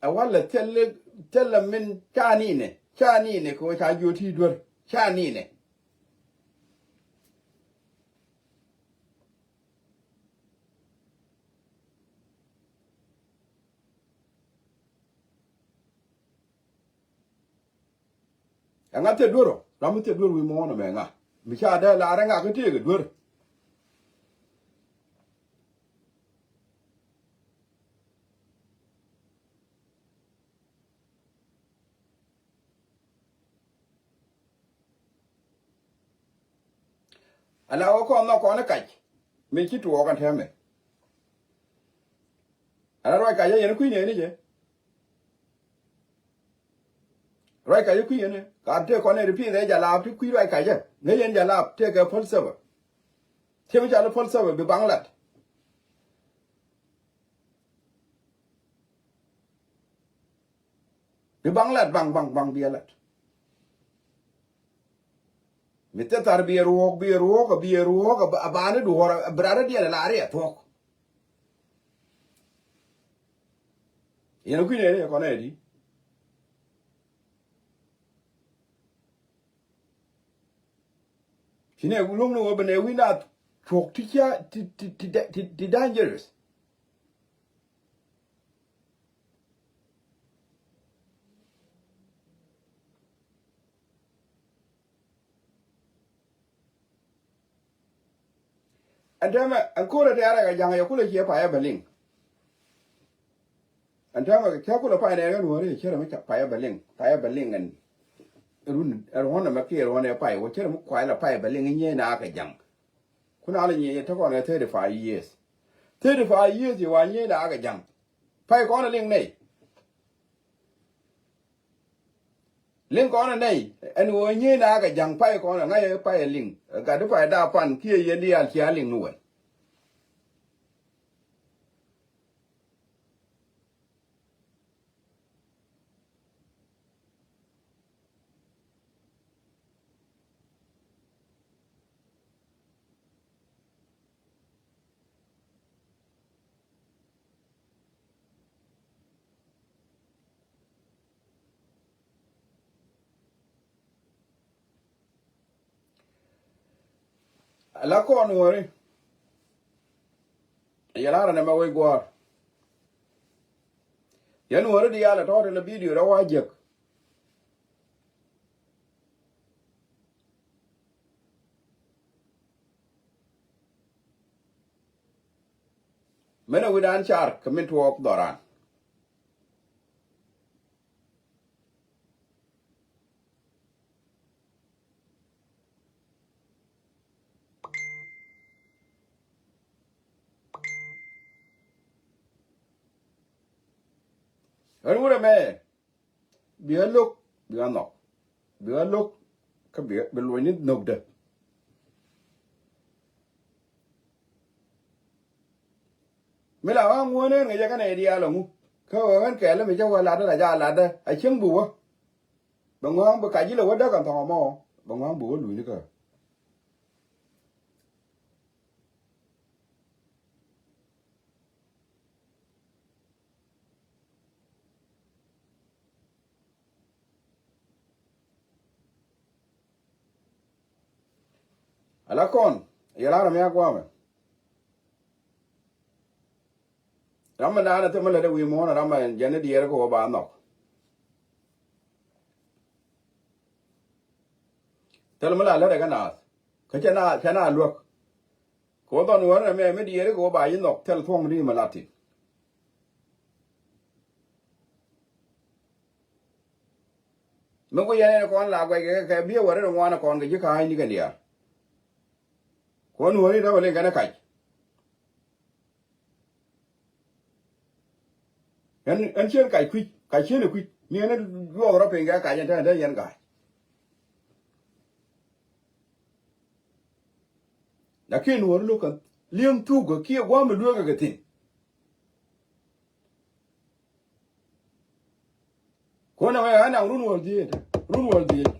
Ɛ walɛ thilɛ, thilɛ min ca ninɛ, ca ninɛ kɛ ɣöö ca jiö ti̱i̱ duer, ca ninɛ. Ɛŋa thil duer ɔ? Ram mi thil duer wi̱i̱ muɔ̱ɔ̱n ɛmɛ ɛŋa? Mi ca dee lar ɛŋa kä tëëkɛ duer. Ala wä kɔn nhɔk kɔn i̱ kac. Mi ci tuɔɔk ɛn tɛmɛ. Ala ruac kac ɛ yɛn i̱ kui̱ nɛɛni jɛ. Ruac kac i̱ kui̱ yɛn i̱ ka tëë kɔn ɛ ri pi̱i̱th ɛ jɛ laap ti kui̱ ruac kac ɛ ŋäc yɛn jɛ laap tëë kɛ päl thäbä. Tiɛm i̱ cal i̱ päl thäbä bi baŋ lat. Bi baŋ lat baŋ baŋ baŋ bi ɛ lat. Mi thil thar bi ɛ ruɔ̱ɔ̱k bi ɛ ruɔ̱ɔ̱k bi ɛ ruɔ̱ɔ̱k a ba ni duɔ̱ɔ̱r a bi rat a diɛl a la riɛ thuɔ̱k. Yɛn a kui̱n ɛ ri ɛ kɔn ɛ di. Ci nɛ luŋ ni wä bi nɛ wi̱n a thuɔ̱k ti ca ti ti ti ti dangerous. Ɛn tɛmɛ ɛn ko̱rɛ tɛ̈rɛ kɛ ja̱ŋ yɛ kulɛ ciɛ payɛ bɛ liŋ. Ɛn tɛmɛ cä kulɛ pay nɛɛr kɛ nuɔ̱ɔ̱ri cärɛ mi payɛ bɛ liŋ payɛ bɛ liŋ ɛn. Run ɛn ruɔ̱n ɛmɛ kiɛ ruɔ̱n ɛ pay wä cärɛ mi kuay lɛ payɛ bɛ liŋ inyieec na kɛ ja̱ŋ. Kun a lɛ nyiec ɛ te kɔn ɛ thirty five years. Thirty five years i̱ wa nyiec na kɛ ja̱ŋ. Pay kɔn ɛ liŋ nɛy. Liŋ kɔn ɛ nɛy ɛn ɣöö nyiec na kɛ ja̱ŋ pay kɔn ɛ ŋa̱c ɛ pay ɛ liŋ. Ɛ gat di pay da pan kiɛ yɛn diaal cia liŋ ni wɛl. Ala kɔn wääri. Yɛ lar ɛn ɛmɛ wec guɔ̱ɔ̱r. Yɛn wääri diaal ɛ tɔ̱ ti lɛ bidio rɔ wa jiäk. Min ɛ wi̱dan car kɛ min tuɔɔk dhɔran. Ɣän wurɛ mɛ bi ɣä lo̱k bi ɣä nhɔk bi ɣä lo̱k kä bi bi luɔ̱nyni nhökdä. Mi la ɣä ŋuɔ̱n ɣän ŋäcä kɛnɛ diaal ɛŋu kä ɣä ɣän kɛɛl mi cä wä latdä la ca latdä a cieŋ bi wä. Bɛ ŋɔ̱a̱ŋ bi kac ilɛ wä däk ɛn thɔŋ ɛmɔ bɛ ŋɔ̱a̱ŋ bi wä lunyni kä. Ala kɔn yɛ lar mi a guamɛ. Ram mi naan a thimä lät a wi̱i̱ muɔ̱ɔ̱n ram a jɛn i̱ diɛɛr kɛ wä ba nhɔk. Thil mi la lät ɛ kɛ naath. Kä cɛ na, cɛ na luäk. Kɛ wä dhɔn wä rɛ mɛ mi diɛɛri kɛ wä ba yi nhɔk thil thuɔ̱ŋ ri mi la tin. Mi ku yɛn ɛn kɔn la guɛc kɛ kɛ biɛ wä ri ri ŋuan kɔn kɛ ji̱ ka̱a̱cni kɛn diaal. Kɔn wä ri rɛ wä liŋ kɛn ɛ kac. Ɛn, ɛn cien kac kui̱c, kac cien ɛ kui̱c. Mi ɛn ɛ duɔth rɔ piny kɛ kac ɛn te, ɛn te yɛn kac. Lakin wä ri lo̱k kɛ li̱em thuk kɛ kiɛ gua̱a̱m ɛ lueek kɛ kɛ thi̱n. Kuɔn ɛmɛ ɣän naŋ run wäl dhieec, run wäl dhieec.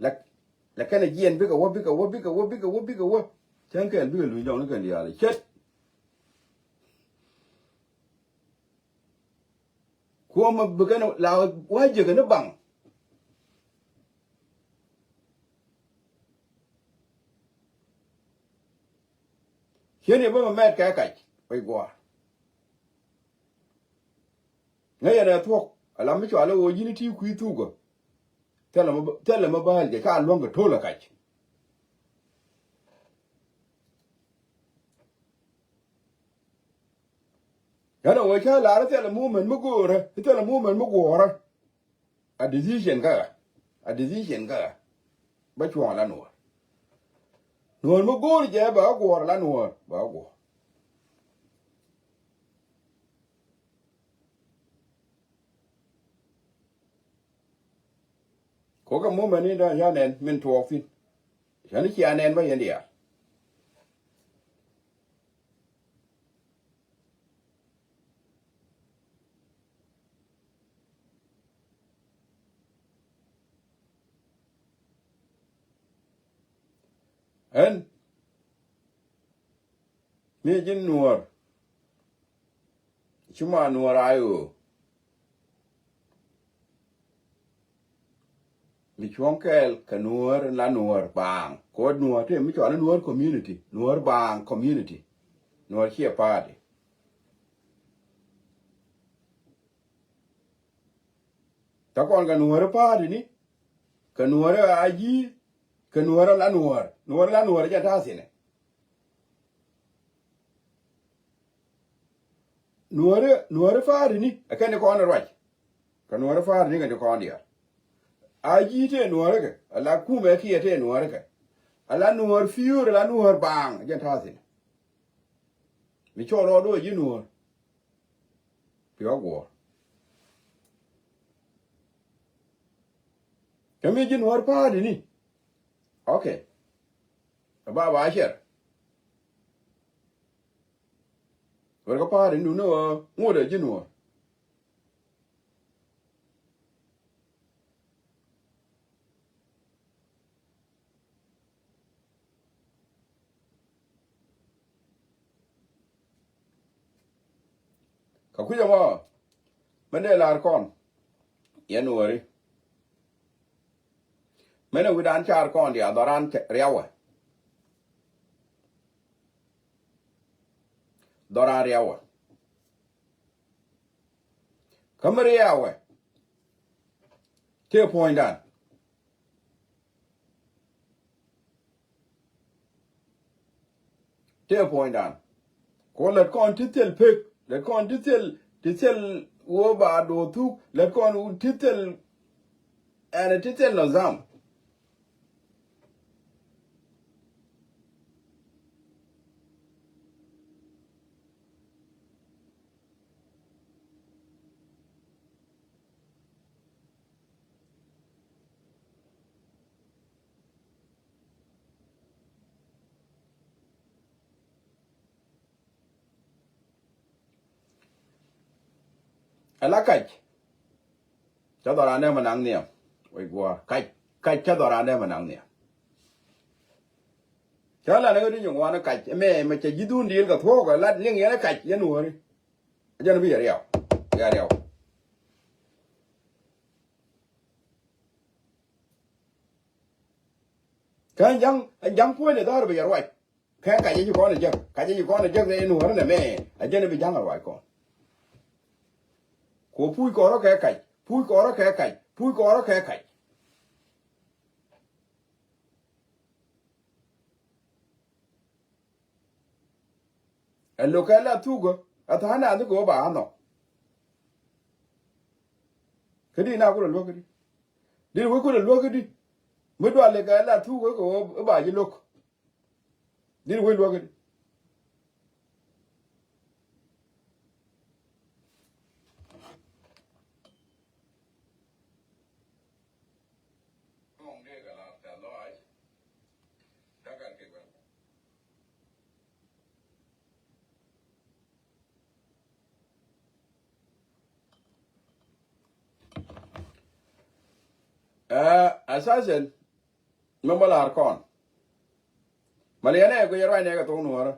Lak, lak kɛn ɛ jiɛn bikɛ wä, bikɛ wä, bikɛ wä, bikɛ wä, bikɛ wä. Cäŋ kɛl bikɛ luny jɔŋni kɛn diaal ɛ ce̱t. Kuɔmɛ bikɛn la wä jiäkɛ ni baŋ. Cieni bä mɛ mɛt kɛ kac, wec gua̱a̱r. Ŋäc ɛn ɛ thuɔ̱k, ala mi cɔal ɛ ɣöö ji̱n i̱ ti kui̱ thukä. Thilɛ mi, thilɛ mi bääl jɛ ca luäŋ kɛ to̱l ɛ kac. Yɛn ɛ ɣöö ca lar i̱ thilɛ movement mi göörä, i̱ thilɛ movement mi guɔ̱ɔ̱rä. A decision kä ɣä. A decision kä ɣä. Bä cuɔ̱ɔ̱ŋ la nuɔ̱ɔ̱r. Nuɔ̱ɔ̱r mi go̱o̱r jɛ bɛ ɣä guɔ̱ɔ̱r la nuɔ̱ɔ̱r bɛ ɣä guɔ̱ɔ̱r. Kokɛ mumɛ ni dɔ̱ŋ ca nɛn min tuɔɔk thi̱n. Cä ni cia nɛn bä yɛn diaal. Ɛn mi ji̱n nuɔ̱ɔ̱r. Ci ma nuɔ̱ɔ̱r a ɣöö mi cuɔ̱ŋ kɛɛl kɛ nuɔ̱ɔ̱r la nuɔ̱ɔ̱r baaŋ. Kɛ wä nuɔ̱ɔ̱r tëë mi cɔal ni nuɔ̱ɔ̱r community, nuɔ̱ɔ̱r baaŋ community. Nuɔ̱ɔ̱r ciɛ party. Tä kɔn kɛ nuɔ̱ɔ̱ri party ni, kɛ nuɔ̱ɔ̱ri a ji̱, kɛ nuɔ̱ɔ̱ri la nuɔ̱ɔ̱r, nuɔ̱ɔ̱ri la nuɔ̱ɔ̱r jɛ ta̱a̱ thi̱nɛ. Nuɔ̱ɔ̱ri, nuɔ̱ɔ̱ri party ni, ɛ kɛn ni kɔn ruac. Kɛ nuɔ̱ɔ̱ri party ni kɛ ni kɔn diaal. A ji̱ tëë nuɔ̱ɔ̱ri kɛ, ala kumɛ kiɛ tëë nuɔ̱ɔ̱ri kɛ. Ala nuɔ̱ɔ̱r piöör, ala nuɔ̱ɔ̱r baaŋ, jɛ ta̱a̱ thi̱nɛ. Mi cɔl rɔɔd wä ji̱ nuɔ̱ɔ̱r. Piɔk guɔ̱ɔ̱r. Kɛ mi ji̱ nuɔ̱ɔ̱r party ni. Okay. Ɛ ba ba cɛr. Wër kä party ni dun ni ɣöö ŋot ɛ ji̱ nuɔ̱ɔ̱r. Kɛ kui̱c ɛmɔ, mɛn dee la̱r kɔn, yɛn wääri. Mɛn ɛ wi̱dan car kɔn diaal dhɔran riawɛ. Dhɔran riawɛ. Kä mi riawɛ. Tëë puɔ̱nydan. Tëë puɔ̱nydan. Kɛ ɣöö lät kɔn ti thil pek, lät kɔn ti thil, ti thil ɣöö ba do̱r thuk, lät kɔn ti thil, ɛn ti thil nizam. Ala kac. Cä dhɔran dee mɛ naŋ nhiam. Wec guɔ̱ɔ̱r. Kac, kac cä dhɔran dee mɛ naŋ nhiam. Cä la ni ɣä ti nyin ŋuan kac. Mɛ, mɛ cɛ ji̱ dhun diil kɛ thuɔ̱k ɛ lat liŋ yɛn kac yɛn wääri. Jɛn bi yɛ riaw. Yɛ riaw. Kä ɛn ja̱ŋ, ɛn ja̱ŋ puɔ̱ny ɛ dhɔr bi yɛ ruac. Kɛ kac ɛ ji̱ kɔn ɛ jek, kac ɛ ji̱ kɔn ɛ jek ni ɛn wärä nɛ mɛ, ɛ jɛn bi ja̱ŋ ɛ ruac kɔn. Kɛ puc kɔrä kɛ kac, puc kɔrä kɛ kac, puc kɔrä kɛ kac. Ɛ lo̱k kɛ la thukä ɛ tha̱a̱ŋ naath ni kɛ ɣöö ba a nhɔk. Kä di na kulɛ luäk kä di. Di wec kulɛ luäk kä di. Mi dual kɛ la thukä kɛ ɣöö ba ji̱ lo̱k. Di wec luäk kä di. Ɛ, asasen mɛ mɔ lar kɔn. Mali yɛn ɛ guic ruacnɛ kɛ thok nuɔrä.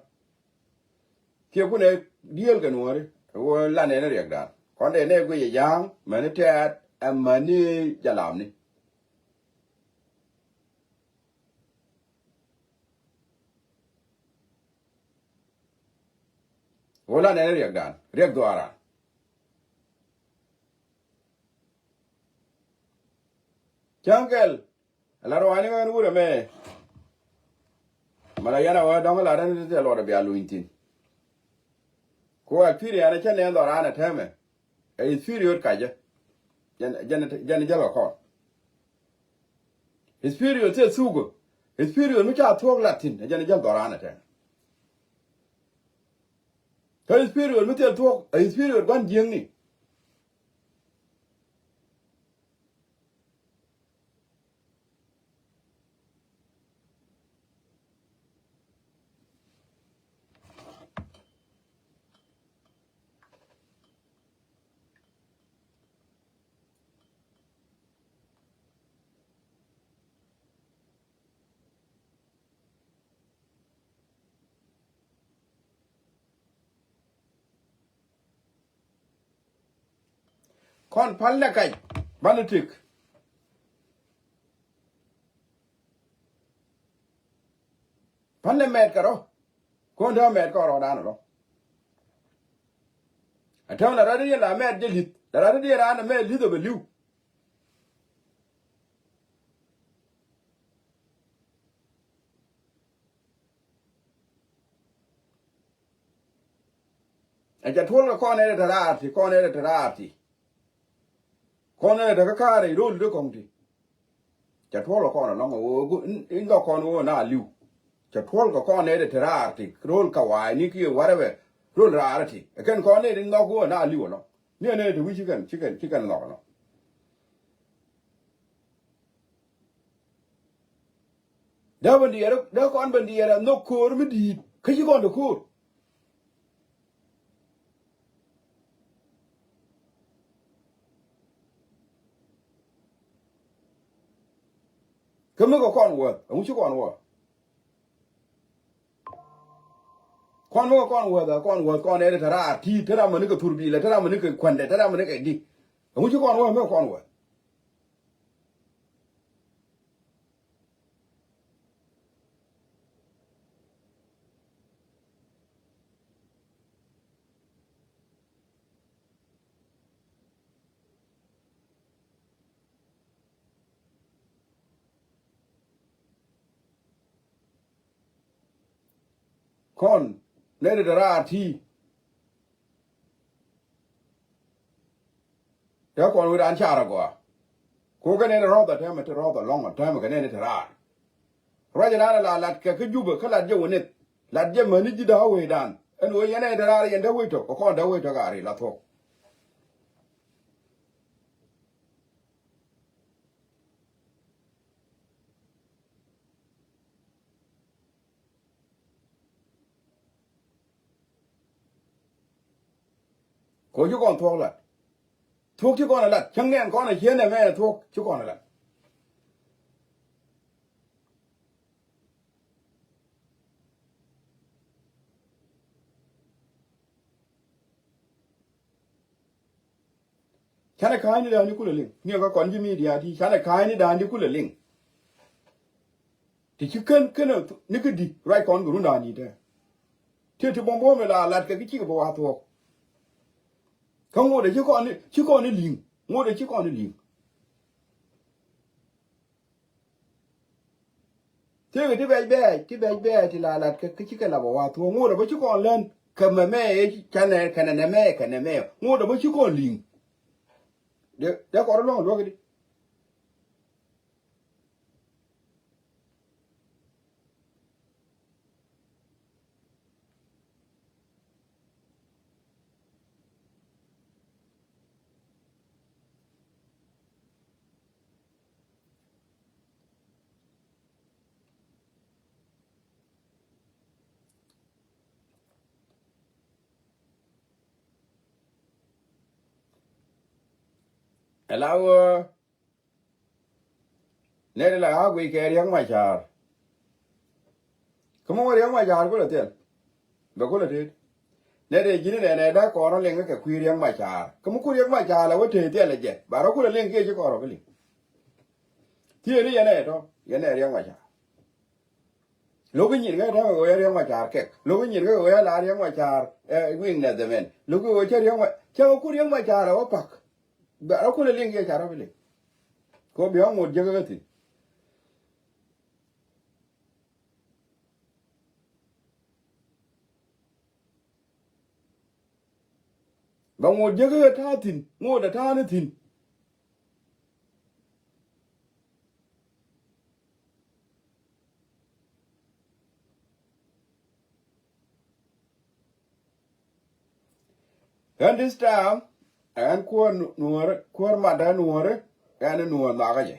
Kiɛ kunɛ diëël kɛ nuɔri wä lanɛ ni riɛkdan kɔn dee nɛ guic ɛ ja̱a̱ŋ mäni tɛ̈t ɛ mäni jalamni. Wä lanɛ ni riɛkdan riɛk dhuaaran. Cäŋ kɛl. Ala ruaani ŋäni wurɛ mɛ. Mala yɛn a wä dɔ̱ŋ la rɛn ti tɛ luɔt a bia luny thin. Ku experience cä nɛ dhɔran a tɛmɛ. Ɛ experience kacä. Jɛn jɛn jɛn jäl kɔn. Experience tɛ thuk. Experience mi ca thuɔk lat thin jɛn jäl dhɔran a tɛmɛ. Kä experience mi tɛ thuɔk ɛ experience gua̱n jiäkni. Kɔn pal nɛ kac banɛ tik. Pal nɛ mɛɛt kɛ rɔ. Kɔn te mɛɛt kɛ rɔ dan rɔ. A tɛm la rat yɛ la mɛɛt jɛ li̱th la rat yɛ ran mɛɛt li̱th ɔ bɛ li̱w. Ɛ ca tuɔl kɛ kɔn ɛ rɛ te raar ti kɔn ɛ rɛ te raar ti. Kɔn ɛ rɛ te kä kaar ɛ ro̱l ti kɔŋ ti. Ca tuɔl kɛ kɔn ɛ lɔŋ ɛ ɣöö in dhɔk kɔn ɣöö na li̱w. Ca tuɔl kɛ kɔn ɛ rɛ te raar ti ro̱l ka wa̱a̱ ni kiɛ warɛ bɛ ro̱l raar ti ɛ kɛn kɔn ɛ rɛ in dhɔk ɣöö na li̱w ɛ lɔŋ. Ni ɛ nɛ te wi̱c ci kɛn ci kɛn ci kɛn nhɔk ɛ lɔŋ. Dee ben diɛɛr dee kɔn ben diɛɛr ɛ nhök ko̱o̱r mi di̱i̱t kä ci kɔn te ko̱o̱r. Kä mi kɛ kɔn wäth ɛŋu ci kɔn wäth. Kɔn mi kɛ kɔn wäth ɛ kɔn wäth kɔn ɛ te raar ti te ram mi ni kɛ thur biilɛ te ram mi ni kɛ kuändɛ te ram mi ni kɛ di. Ɛŋu ci kɔn wäth mi kɛ kɔn wäth. Kɔn nɛy ti te raar ti. Te kɔn wi̱dan car agɔaa. Kokɛ nɛn rɔ̱th a tɛmɛ ti rɔ̱th alɔ̱ŋ a tɛmɛ kɛ nɛn ti raar. Ruac inan a la lat kɛ kä Jubɛ kä lat jɛ wä nith lat jɛ mäni ji̱ da̱a̱ wecdan. Ɛn ɣöö yɛn ɛ ti raar yɛn dee wec tɔk kɛ kɔn dee wec tɔk a ri la thuɔ̱k. Kɛ ɣöö ci kɔn thuɔ̱k lat. Thuɔ̱k ci kɔn ɛ lat cäŋ nɛn kɔn ɛ cieen ɛmɛ ɛ thuɔ̱k ci kɔn ɛ lat. Canɛ ka̱a̱cni da̱a̱n di kulɛ liŋ ni ɛ kä kɔn ji̱ midia ti canɛ ka̱a̱cni da̱a̱n di kulɛ liŋ. Ti ci kän känɛ ni kä di ruac kɔn kɛ run da̱a̱n di tɛ. Ti ti buɔ̱m buɔ̱m ni la lat kɛ ki cikɛ bä wa thuɔ̱k. Kä ŋot ɛ ci kɔn ni ci kɔn ni li̱ŋ ŋot ɛ ci kɔn ni li̱ŋ. Tëëkɛ ti bɛc bɛɛc ti bɛc bɛɛc ti la lat kɛ kä cikɛ la bä wa thuɔ̱k ŋot ɛ bä ci kɔn län. Kɛ mɛmɛ ɛ canɛ kɛnɛ nɛmɛ kɛ nɛmɛ ŋot ɛ bä ci kɔn liŋ. Dee kɔr luɔ̱ŋ luɔ̱k di. Ɛ la ɣöö nɛy ti la ɣa̱a̱k guic kɛ Riɛk Macar. Kä mi wä Riɛk Macar kulɛ thil bɛ kulɛ tet. Nɛy ti ji̱n nɛ nɛ dee kɔn rɔ liŋ kɛ kui̱ Riɛk Macar kä mi ku Riɛk Macar la wä tet thil ɛ jɛ ba rɔ kulɛ liŋ kiɛ ci kɔn rɔ bi liŋ. Thiee ni yɛn ɛ tɔ yɛn ɛ Riɛk Macar. Lo̱k i̱ nyin kä tɛmɛ kɛ ɣöö yɛ Riɛk Macar kɛk. Lo̱k i̱ nyin kä kɛ ɣöö yɛ la Riɛk Macar ɛ wi̱i̱ nɛth ɛmɛn. Lo̱k i̱ ɣöö cä Riɛk Macar cä ɣä ku Riɛk Macar ɛ wä pak. Bɛ rɔ kulɛ liŋ yɛ ca rɔ bi liŋ. Kɛ ɣöö bia ŋot jek kä thi̱n. Bɛ ŋot jek kä ta̱a̱ thi̱n ŋot ɛ ta̱a̱ ni thi̱n. Ɣän this time ɣän kuäär nuɔ̱ɔ̱ri kuäär matdä nuɔ̱ɔ̱ri. Ɣän nuɔ̱ɔ̱r nhɔakä jɛ.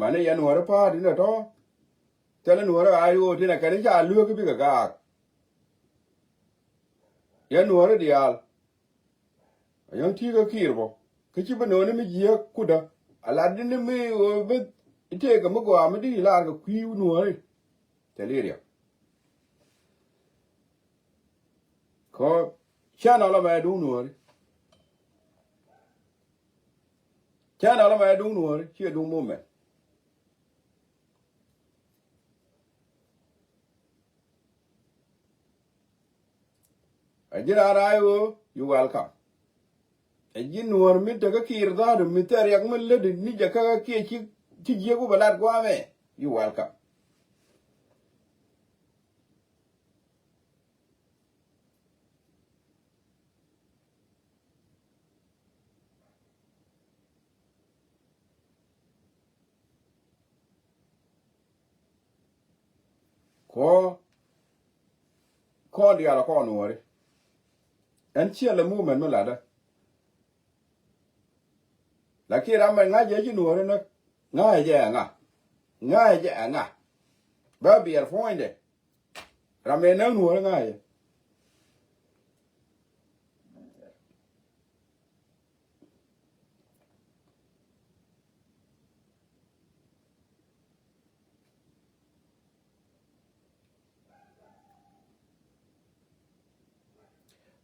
Mani yɛn nuɔ̱ɔ̱ri pa̱a̱t inɛ tɔ̱. Thilɛ nuɔ̱ɔ̱ri a i̱ ɣöö tinɛ kɛn i̱ ca lueek i̱ bikɛ gaak. Yɛn nuɔ̱ɔ̱ri diaal. A yɔ̱ŋ ti̱i̱ kä kiir bä kä ci bi no̱o̱ni mi jiääk kutdä. A lat di ni mi ɣöö bi i̱ tëëkɛ mi gɔaa mi di i̱ laar kɛ kui̱ nuɔ̱ɔ̱ri. Thil i̱ riɛk. Kä channel ɛmɛ duŋ nuɔ̱ɔ̱ri. Channel ɛmɛ duŋ nuɔ̱ɔ̱ri ciɛ duŋ movement. Ɛ ji̱n raan raay ɣöö you welcome. Ɛ ji̱n nuɔ̱ɔ̱r mi tekä kiir dhaadu mi thɛr riɛk mi lätdi ni jɛ kä kiɛ ci ci jiäk wä bɛ lat gua̱a̱mɛ. You welcome. Kɔ kɔn diaal kɔn nuɔri. Ɛn ciɛ lɛ movement mi latdä. Lakin ram mɛ ŋa̱c jɛ ci nuɔri nä ŋa̱c jɛ ɛŋa. Ŋa̱c jɛ ɛŋa. Bä biɛr puɔ̱nydɛ. Ram mɛ näk nuɔri ŋa̱c jɛ.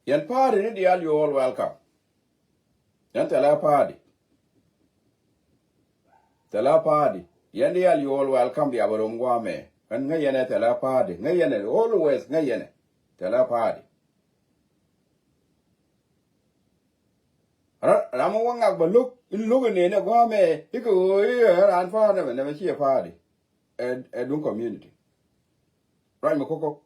Yɛn party ni diaal, you all welcome. Yɛn thilɛ party. Thilɛ party. Yɛn diaal, you all welcome, bia bä rom guamɛ. Ɛn ŋäc yɛn ɛ thilɛ party. Ŋäc yɛn ɛ always ŋäc yɛn ɛ thilɛ party. Ram mi wä ŋak bä lo̱k in lo̱k in nɛn ɛ gua̱a̱mɛ ikɛ ɣöö i̱ ɛ raan pa̱a̱r nɛmɛ nɛmɛ ciɛ pa̱a̱ri. Ɛ duŋ community ruac mi ko̱ko̱.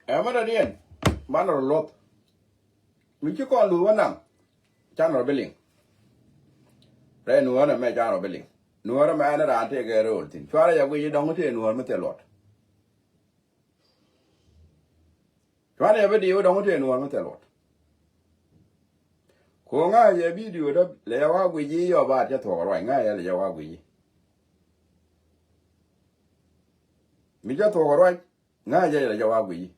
Ɛ mɛ dɔ̱diɛn man rɔ luɔth. Mi ci kɔn luth wä naŋ. Can rɔ bi liŋ. Rɛy nuɔ̱ɔ̱r ɛmɛ can rɔ bi liŋ. Nuɔ̱ɔ̱r ɛmɛ ɛn raan tëëkɛ ro̱o̱l thi̱n cuarɛ yɛ guic i̱ dɔ̱ŋ tëë nuɔ̱ɔ̱r mi thil luɔt. Cuarɛ yɛ bi diw i̱ dɔ̱ŋ tëë nuɔ̱ɔ̱r mi thil luɔt. Ko̱ ŋa̱c yɛ bidio dä lɛ yɛ wa guic i̱ yɔ baat cä thuɔk ruac ŋa̱c yɛ lɛ yɛ wa guic i̱. Mi cä thuɔk ruac ŋa̱c jɛ jɛ wa guiyi.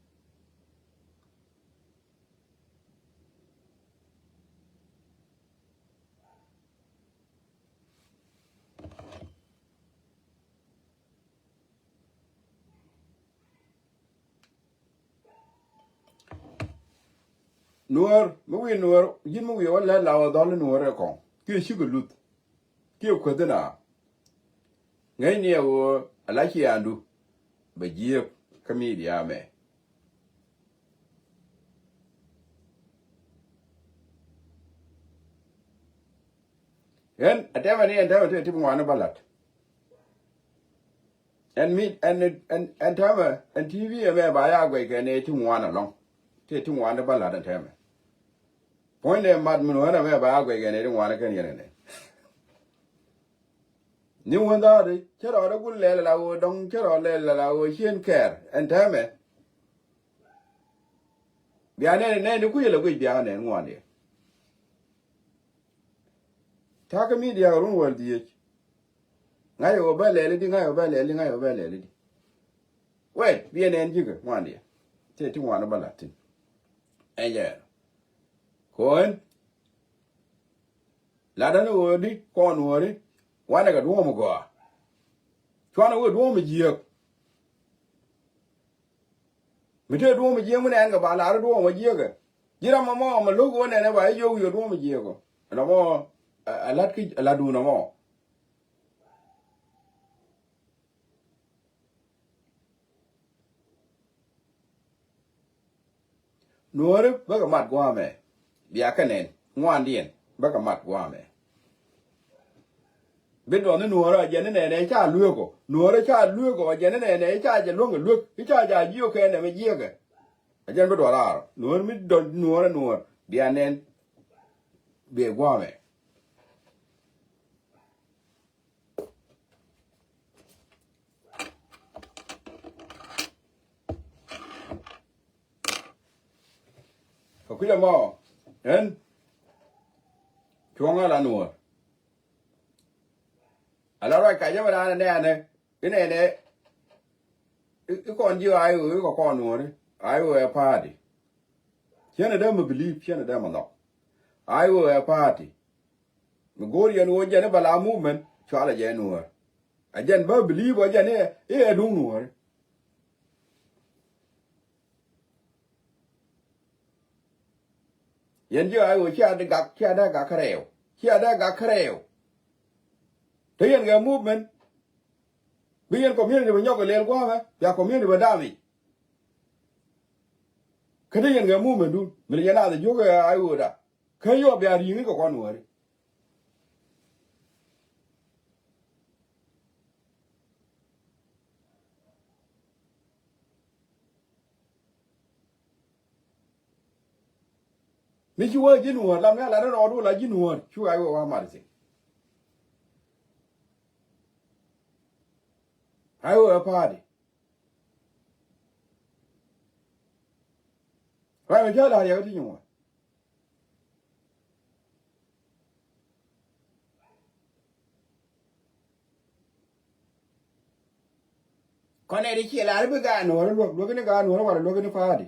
Nuɔ̱ɔ̱r mi wi̱i̱ nuɔ̱ɔ̱r ji̱n mi wi̱i̱ wä lɛl la wä dhɔl nuɔ̱ɔ̱r ɛ kɔŋ kiɛ cikɛ luth kiɛ kueth na. Ŋäcni ɛ ɣöö ala ciaandu bɛ jiääk kä midia mɛ. Ɣän ɛ tɛmɛ ni ɛn tɛmɛ tëë ti bi ŋuan ni bä la̱t. Ɛn mi ɛn ɛn ɛn tɛmɛ ɛn T V ɛmɛ ba ya guɛc kɛ ni ti ŋuan ɛlɔ̱ŋ. Tëë ti ŋuan ni bä la̱t ɛn tɛmɛ. Puɔ̱nydɛ mat min ɣän ɛmɛ ba ya guɛc kɛ ni ti ŋuan ni kɛn yɛn ɛnɛ. Ni wun dha̱a̱ri cä rɔɔdɛ gul lɛl ala ɣöö dɔ̱ŋ cä rɔɔd lɛl ala ɣöö cien kɛɛr ɛn tɛmɛ. Bia nɛn nɛn ni kui̱ ala guic bia nɛn ŋuan diɛ. Ta̱a̱ kä midia run wäl dhieec. Ŋa̱c ɣöö bä lɛl idi, ŋa̱c ɣöö bä lɛl idi, ŋa̱c ɣöö bä lɛl idi. Wɛt biɛ nɛn ji̱kä ŋuan diɛ. Tëë ti ŋuan bä la̱t thi̱n. Ɛn jɛ ɛn kɔn. Latdä ni ɣöö di kɔn nuɔ̱ɔ̱ri wanɛ kɛ duɔ̱ɔ̱m gɔaa. Cuanɛ wee duɔ̱ɔ̱m jiääk. Mi tëë duɔ̱ɔ̱m jiääk mi nɛn kɛ ba lar duɔ̱ɔ̱m jiääk ɛ. Ji̱ ram ɛmɔ mɛ lo̱k ɣöö nɛnɛ ba i̱ jiök wi̱i̱ duɔ̱ɔ̱m jiääk ɔ. Ɛn ɛmɔ ɛ lat ki ɛ latdun ɛmɔ. Nuɔ̱ɔ̱ri bäkɛ mat gua̱a̱mɛ. Bia kɛ nɛn ŋuandiɛn bäkɛ mat gua̱a̱mɛ. Bi duɔth ni nuɔ̱ɔ̱ri ɔ jɛn ni nɛnɛ ca lueek ɔ. Nuɔ̱ɔ̱ri ca lueek ɔ jɛn ni nɛnɛ ca jɛ luäŋ kɛ luek i̱ ca ja jiök kɛ nɛmɛ jiɛkɛ. Ɛ jɛn bi duɔth raar ɔ nuɔ̱ɔ̱ri mi dɔl nuɔ̱ɔ̱ri nuɔ̱ɔ̱r bia nɛn. Biɛ gua̱a̱mɛ. Kɛ kui̱dɛ mɔ ɛn cuɔ̱ŋ ala nuɔ̱ɔ̱r. Ala ruac kacä mi raan ɛ nɛɛnɛ inɛnɛ. I̱ kɔn ji̱ a i̱ ɣöö i̱ kɔ kɔn nuɔ̱ɔ̱ri a i̱ ɣöö ɛ pa̱a̱ti. Ciɛn ɛ dee mi believe ciɛn ɛ dee mi nhɔk. A i̱ ɣöö ɛ pa̱a̱ti. Mi go̱o̱r yɛn ɣöö jɛn i̱ bɛ la movement cualɛ jɛ nuɔ̱ɔ̱r. A jɛn bä believe ɔ jɛn i̱ ɛ duŋ nuɔ̱ɔ̱ri. Yɛn ji̱ a i̱ ɣöö cia dee gak cia dee gak kärɛw cia dee gak kärɛw. Te yɛn kɛ movement. Bi yɛn community bi nyɔk kɛ lɛl gua̱a̱mɛ bia community bi dam i̱. Kä te yɛn kɛ movement dun mi lɛ yɛn a dhɛ jiök ɛ a i̱ ɣöö da. Kä yɔ bia ri̱i̱ŋ i̱ kɛ kɔn nuɔ̱ɔ̱ri. Mi ci wä ji̱n wäär lam ni a lat ni rɔɔdu la ji̱n wäär cu a i̱ wä wa mat i̱ thi̱n. A i̱ wä ɛ pa̱a̱di. Ruac mi cä la̱r yɛ kä ti nyuɔ̱ɔ̱n. Kɔn ɛ di ciɛ la̱r bi gaat nuɔ̱ɔ̱r luäk luäk ni gaat nuɔ̱ɔ̱r wala luäk ni pa̱a̱di.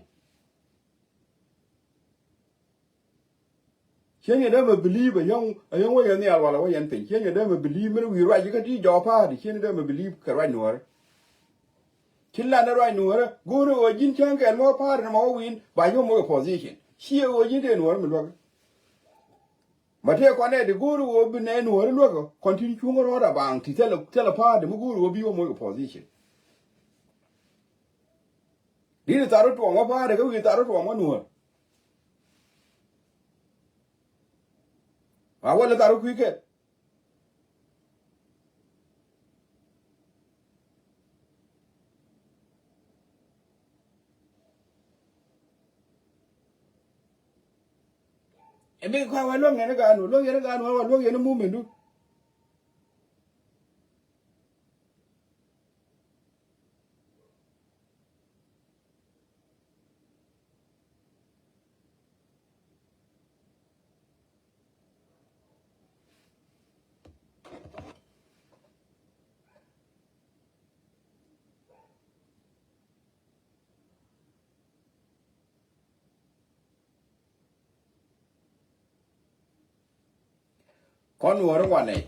Cien yɛ dee mɛ believe a yɔ̱ŋ a yɔ̱ŋ wä yɛn nhial wala wä yɛn piny cien yɛ dee mɛ believe min wi̱i̱ ruac kä ti jɔɔk pa̱a̱di cien yɛ dee mɛ believe kɛ ruac nuɔ̱ɔ̱r. Ci lan ruac nuɔ̱ɔ̱rä go̱o̱rä ɣöö ji̱n cäŋ kɛl mɔ pa̱a̱r ni ma wä wi̱i̱n ba yom wä kɛ position. Ciɛ ɣöö ji̱n tëë nuɔ̱ɔ̱rä mi luäk. Ma tëë kɔn nɛ di go̱o̱rä ɣöö bi nɛ nuɔ̱ɔ̱rä luäk kɔn tin cuŋä rɔɔd a baaŋ ti thilɛ thilɛ pa̱a̱r di mi go̱o̱rä ɣöö bi yom wä kɛ position. Di̱t tharä tuɔm wä pa̱a̱r di kä wi̱i̱ tharä tuɔm wä nuɔ̱ɔ̱r. Ma wä lɛ tharä kui̱ kɛl. Ɛ bi kɔn wä luäŋ yɛn i̱ gaat nuɔ̱ɔ̱r luäŋ yɛn i̱ gaat nuɔ̱ɔ̱r wä luäŋ yɛn i̱ mumindu. Kɔn nuɔ̱ɔ̱ri ŋuan nɛy.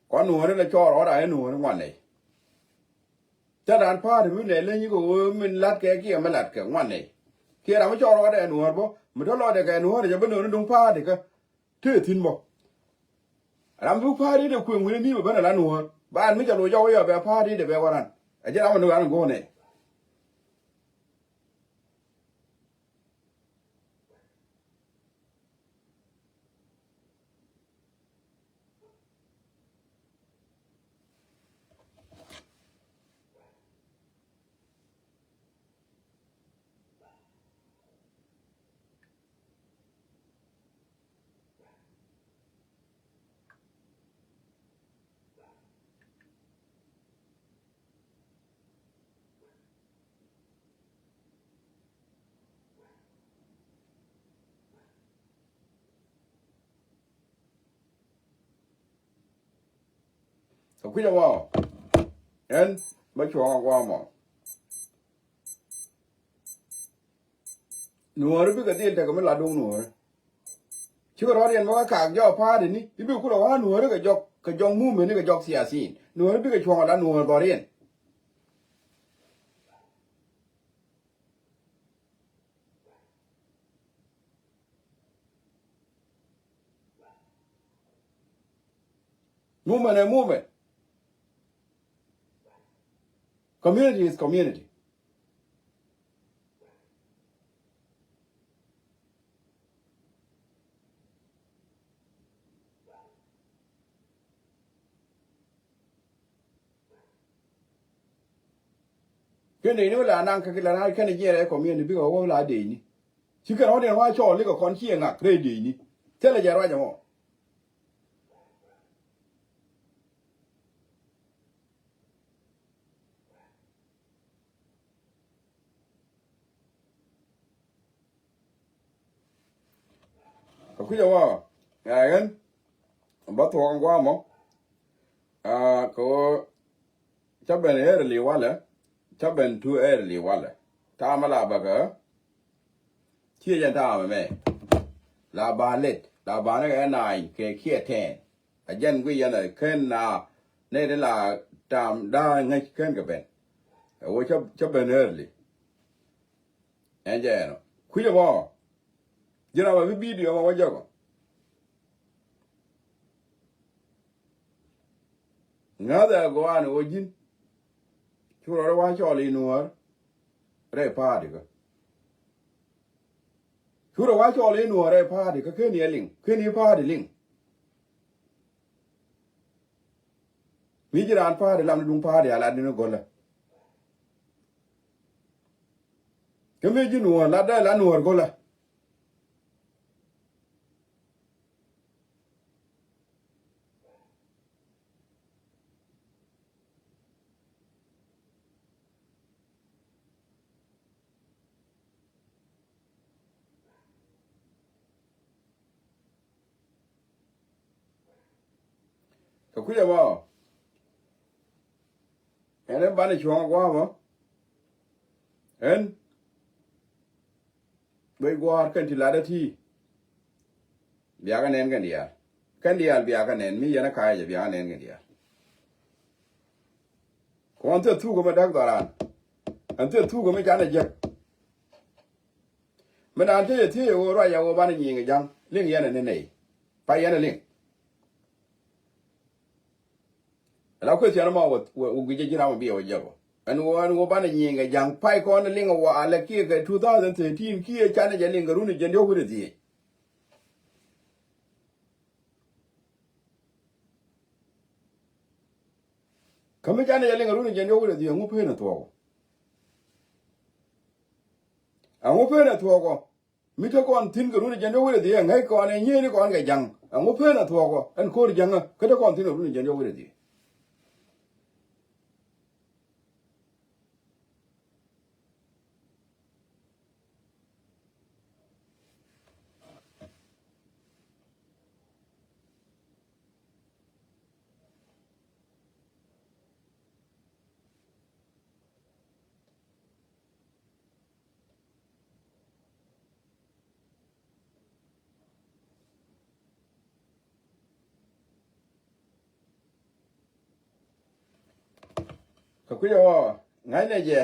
Kɔn nuɔ̱ɔ̱ri la cɔɔr ɣɔt a i̱ nuɔ̱ɔ̱ri ŋuan nɛy. Thil raan pa̱a̱t mi nɛ leny kɛ ɣöö min latkɛ kiɛ mi latkɛ ŋuan nɛy. Kiɛ ram mi cɔɔr ɣɔt ɛ nuɔ̱ɔ̱r bä. Mi tɔ lɔcdɛ kɛ Nuäär jɛ bi nööni duŋ pa̱a̱tikä. Tëë thi̱n bä. Ram bi pa̱a̱t i̱ dee kuëŋ wi̱ni ni bɛ ben ala Nuäär. Ban mi ca loc jɔk i̱ ɔ bɛ pa̱a̱t i̱ dee bɛ waran. Ɛ jɛ ram mi nööni ran go̱o̱nɛ. Kɛ kui̱c ɛmɔ ɛn bä cuɔ̱ɔ̱ŋ a gua̱a̱mɔ. Nuɔ̱ɔ̱ri bikɛ dhil tekɛ mi la duŋ nuɔ̱ɔ̱ri. Cikɛ rɔ̱ɔ̱riɛn bä kä kaak jɔɔk pa̱a̱tini i̱ bi kulɛ wa̱a̱ nuɔ̱ɔ̱ri kɛ jɔk kɛ jɔk mumeni kɛ jɔk siasin. Nuɔ̱ɔ̱ri bikɛ cuɔ̱ɔ̱ŋ a la nuɔ̱ɔ̱r dhɔriɛn. Movement ɛ movement. Community is community. Kɛn dee ni wä la naŋ kä ki la naŋ kɛn jiɛn rɛy community bikɛ wä la dee ni. Ci kɛn wä dee wä cɔɔl likɛ kɔn ci ɛ ŋak rɛy dee ni. Thilɛ jɛ ruac ɛmɔ. Kɛ kui̱c ɛ wä ɛ ɣän bä thuɔk in gua̱a̱mɔ. Aa, kɛ ɣöö cä ben early walɛ, cä ben too early walɛ. Ta̱a̱mä la bäkɛ ciɛ jɛn ta̱a̱mɛ mɛ. La ba late, la ba ni kɛ nine kɛ kiɛ ten. A jɛn guic yɛn ɛ ken na nɛ ti la ta̱a̱m da̱a̱ ŋäc ken kɛ ben. Ɛ ɣöö cä, cä ben early. Ɛn jɛ ɛnɔ kui̱c ɛmɔ. Ji̱n ram a bi bidio ɛmɔ wä jɔkɔ. Ŋäthɛ a gɔaa ni wä ji̱n. Cu rɔɔdɛ wa cɔɔl i̱ nuɔ̱ɔ̱r rɛy pa̱a̱tikä. Cu rɔ wa cɔɔl i̱ nuɔ̱ɔ̱r rɛy pa̱a̱tikä ken i̱ ɛ liŋ ken i̱ pa̱a̱ti liŋ. Mi ji̱ raan pa̱a̱ri lam ni duŋ pa̱a̱ri a lat ni ni go̱lä. Kä mi ji̱ nuɔ̱ɔ̱r lat dee la nuɔ̱ɔ̱r go̱lä. Kɛ kui̱ ɛmɔ ɛn ɛ banɛ cuɔ̱ŋ ɛ gua̱a̱mɔ. Ɛn guic gua̱a̱r kɛn ti lat ɛ ti. Biakä nɛn kɛn diaal kɛn diaal biakä nɛn mi yɛn ɛ ka̱a̱c ɛ biakä nɛn kɛn diaal. Kɔn thil thuk ɛmɛ däk dhɔran. Ɛn thil thuk ɛmɛ canɛ jek. Mi naan cä yɛ thiec ɛ ɣöö ruac ɛ ɣöö banɛ nyiŋ ɛ ja̱ŋ liŋ yɛn ɛ ni nɛy. Pa yɛn ɛ liŋ. Ala kueth cɛn ɛmɔ wä guic ɛ ji̱ ram ɛ bi ɛ wä jek ɔ ɛn ɣöö ɛn ɣöö banɛ nyiŋ ɛ ja̱ŋ pay kɔn ɛ liŋ ɛ wä alɛ kiɛ kɛ two thousand thirteen kiɛ canɛ jɛ liŋ kɛ run ɛ jiɛn diɔ̱k wi̱cdɛ dhieec. Kä mi canɛ jɛ liŋ a run ɛ jiɛn diɔ̱k wi̱cdɛ dhieec ɛŋu pen ɛ thuɔɔk ɔ. Ɛŋu pen ɛ thuɔɔk ɔ. Mi te kɔn thi̱n kɛ run ɛ jiɛn diɔ̱k wi̱cdɛ dhieec ɛ ŋäc kɔn ɛ nyieen i̱ kɔn kɛ ja̱ŋ. Ɛŋu pen ɛ thuɔɔk ɔ ɛn ko̱r ja̱ŋä kä te kɔn thi̱n kɛ run ɛ jiɛn diɔ̱k wi̱cdɛ dhieec. Kɛ kui̱ ɛ ɣɔɔ ŋa̱cnɛ jɛ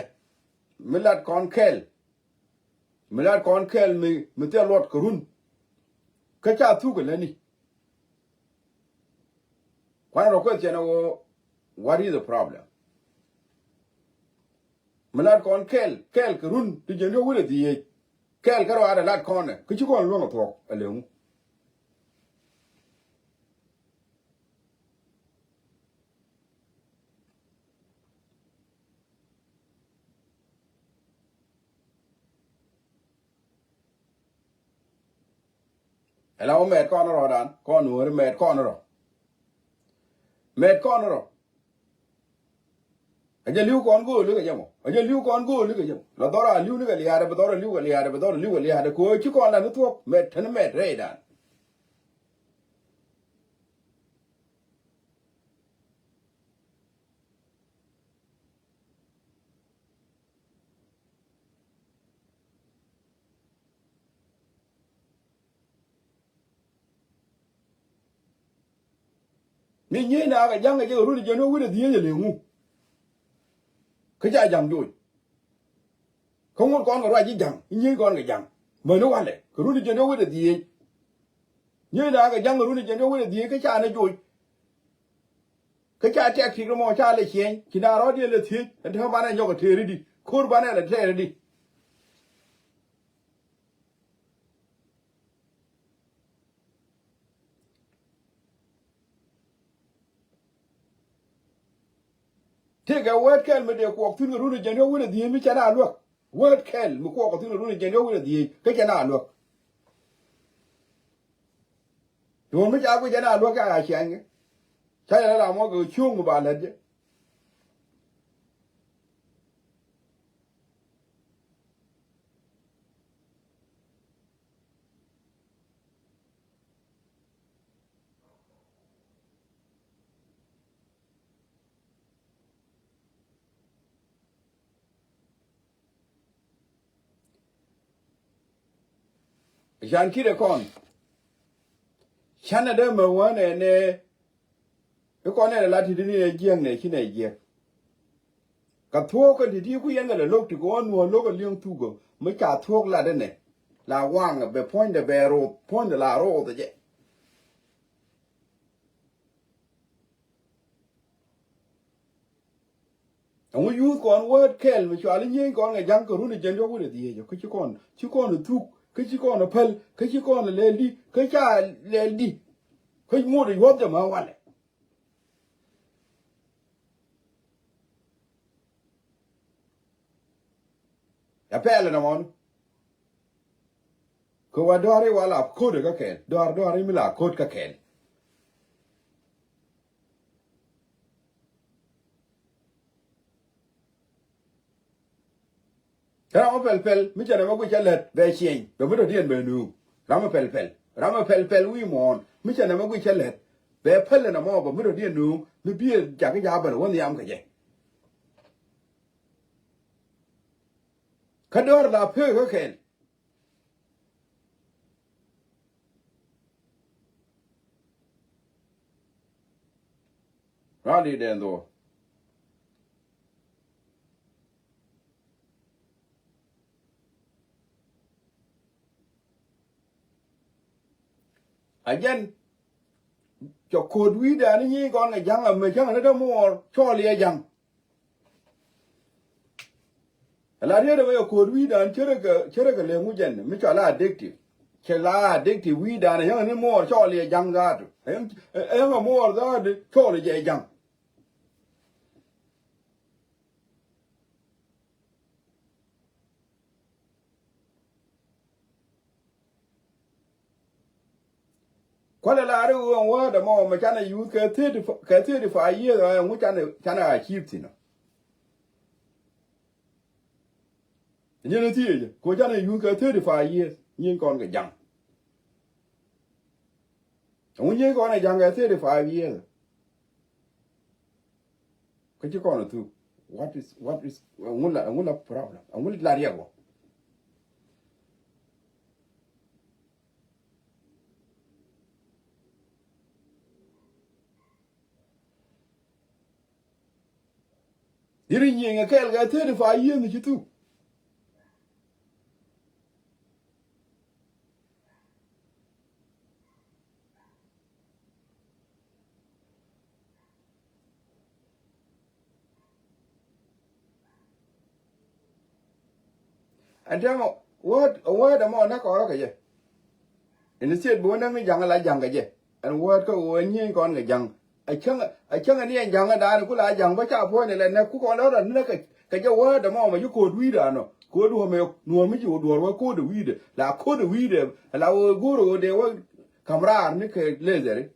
mi lat kɔn kɛl. Mi lat kɔn kɛl mi, mi thil luɔt kɛ run. Kä ca thuk ɛ lätni. Kuan rɔ kueth cɛn ɛ ɣöö, what is the problem? Mi lat kɔn kɛl, kɛl kɛ run ti jiɛn diɔ̱k wi̱cdɛ dhieec. Kɛl kärɔaadɛ lat kɔn ɛ, kä ci kɔn luäŋ ɛ thuɔ̱k ɛ leŋu. Ɛla wä mɛt kɔn rɔ dan, kɔn nuɔ̱ɔ̱ri mɛt kɔn rɔ. Mɛt kɔn rɔ. A jɛ li̱w kɔn go̱o̱li kɛ jɛ mɔ. A jɛ li̱w kɔn go̱o̱li kɛ jɛ mɔ. La dhɔr a li̱w ni kɛ liaadɛ, bi dhɔr a li̱w kɛ liaadɛ, bi dhɔr a li̱w kɛ liaadɛ. Kɛ ɣöö ci kɔn la ni thuɔ̱k, mɛt, teni mɛt rɛydan. Mi nyiey na kɛ ja̱ŋ kɛ jɛ kɛ run jiɛn diɔ̱k wi̱cdɛ dhieec ɛ leŋu. Kä ca ja̱ŋ joc. Kä ŋot kɔn kɛ ruac ji̱ ja̱ŋ, nyiey kɔn kɛ ja̱ŋ. Mäni walɛ, kɛ run jiɛn diɔ̱k wi̱cdɛ dhieec. Nyiey na kɛ ja̱ŋ kɛ run jiɛn diɔ̱k wi̱cdɛ dhieec, kä ca ni joc. Kä ca tɛk tik mɔ ca lɛ ciɛny, ci na rɔ̱diɛn lɛ thiec, ɛn te banɛ nyɔk ɛ tëëri di, ko̱r banɛ lɛ tëëri di. Tëëkɛ wät kɛl mi dee kuɔk thi̱n kɛ run jiɛn diɔ̱k wi̱cdɛ dhieec mi cɛ na luäk. Wät kɛl mi kuɔk thi̱n kɛ run jiɛn diɔ̱k wi̱cdɛ dhieec kä cɛ na luäk. Duɔ̱ɔ̱r mi ca guic jɛ na luäk ca a ciaŋ kɛ. Ca yɛ la ram mɔ kɛ cuŋ mi ba lät jɛ. Can ki̱t ɛ kɔn. Canɛ dee mɛ wänɛ nɛ. I̱ kɔn nɛ la ti̱ti̱ ni ɛ jiäk nɛ ci nɛ jiäk. Ka thuɔ̱k kɛn ti̱ti̱ ku yɛn kɛ lɛ lo̱k ti kɛ ɣän nuɔ̱ɔ̱r lo̱k ɛ li̱eŋ thuk ɛ mi ca thuɔ̱k lat inɛ. La waŋ ɛ bɛ puɔ̱nydɛ bɛ roth, puɔ̱nydɛ la roth ɛ jɛ. Ɛŋu yuuth kɔn wät kɛl mi cuali nyieny kɔn kɛ ja̱ŋ kɛ run ɛ jiɛn diɔ̱k wi̱cdɛ dhieec ɛ kä ci kɔn, ci kɔn ɛ thuk, kä ci kɔn ɛ päl, kä ci kɔn ɛ lɛl di, kä ca lɛl di. Kä ŋot ɛ yuɔ̱th jɛ mä walɛ. Ɛ pɛl ɛn ɛmɔn. Kɛ wa dɔ̱a̱ri wa la ko̱t kä kɛl. Dɔ̱a̱r dɔ̱a̱ri mi la ko̱t kä kɛl. Kä ram mi pɛl pɛl mi cɛ nɛmɛ guic cä lät bɛ ciɛny bɛ mi dɔ̱diɛn bɛ nuuk. Ram mi pɛl pɛl. Ram mi pɛl pɛl wi̱i̱ muɔ̱ɔ̱n mi cɛ nɛmɛ guic cä lät bɛ päl ɛn ɛmɔ bɛ mi dɔ̱diɛn nuuk mi biëë jakä ja̱a̱ bɛl wä nhiam kɛ jɛ. Kä dɔ̱r la pek kä kɛl. Rali dɛn dhor. A jɛn cɔ ko̱o̱t wi̱i̱dan ni nyi kɔn kɛ ja̱ŋ a mɛ cäŋ ni dämuɔɔr cɔɔl yɛ ja̱ŋ. Ala riet ɛmɛ yɛ ko̱o̱t wi̱i̱dan cärɛ kɛ, cärɛ kɛ lëŋ wi̱cɛn mi cɔal a addictive. Cɛ la addictive wi̱i̱dan ɛ yäŋ ni muɔɔr cɔɔl yɛ ja̱ŋ dhaatu. Ɛ yäŋ ɛ muɔɔr dhaatu cɔɔl yɛ ja̱ŋ. Kualɛ la ri ɣöö ŋuäär dɛ mɔ mɛ canɛ yuuth kɛ thirty, kɛ thirty five years ɛ ŋu canɛ, canɛ achieve thin ɔ. Nyinɛ thiecɛ ko canɛ yuuth kɛ thirty five years nyin kɔn kɛ jaŋ. Ŋu nyin kɔn kɛ jaŋ kɛ thirty five years. Kä ci kɔn a thuk. What is, what is, ɛŋu la, ɛŋu la problem? Ɛŋu la riɛk wä? Iri nyiŋ ɛ kɛɛl kɛ thirty five years ni ci thuk. Ɛn täämɛ word, word ɛmɔ näk kɔn rɔ kɛ jɛ. Instead bi wä näk ni ja̱ŋ la ja̱ŋ kɛ jɛ. Ɛn word kä ɣöö ɛn nyieeny kɔn kɛ ja̱ŋ. A cäŋ, a cäŋ ni ɛn ja̱ŋ da̱a̱n ku la ja̱ŋ bä ca puɔ̱ny ni lɛ näk ku kɔn rɔ näk kɛ, kɛ jɛ word ɛmɔ mɛ ji̱ ko̱o̱t wi̱i̱dɛ anɔ. Ko̱o̱t wä mɛ nuɔ̱ɔ̱r mi ci wä duɔ̱ɔ̱r wä ko̱o̱t wi̱i̱dɛ. La ko̱o̱t wi̱i̱dɛ. La wä go̱o̱r wä dee wä ka̱m raar ni kɛ laser.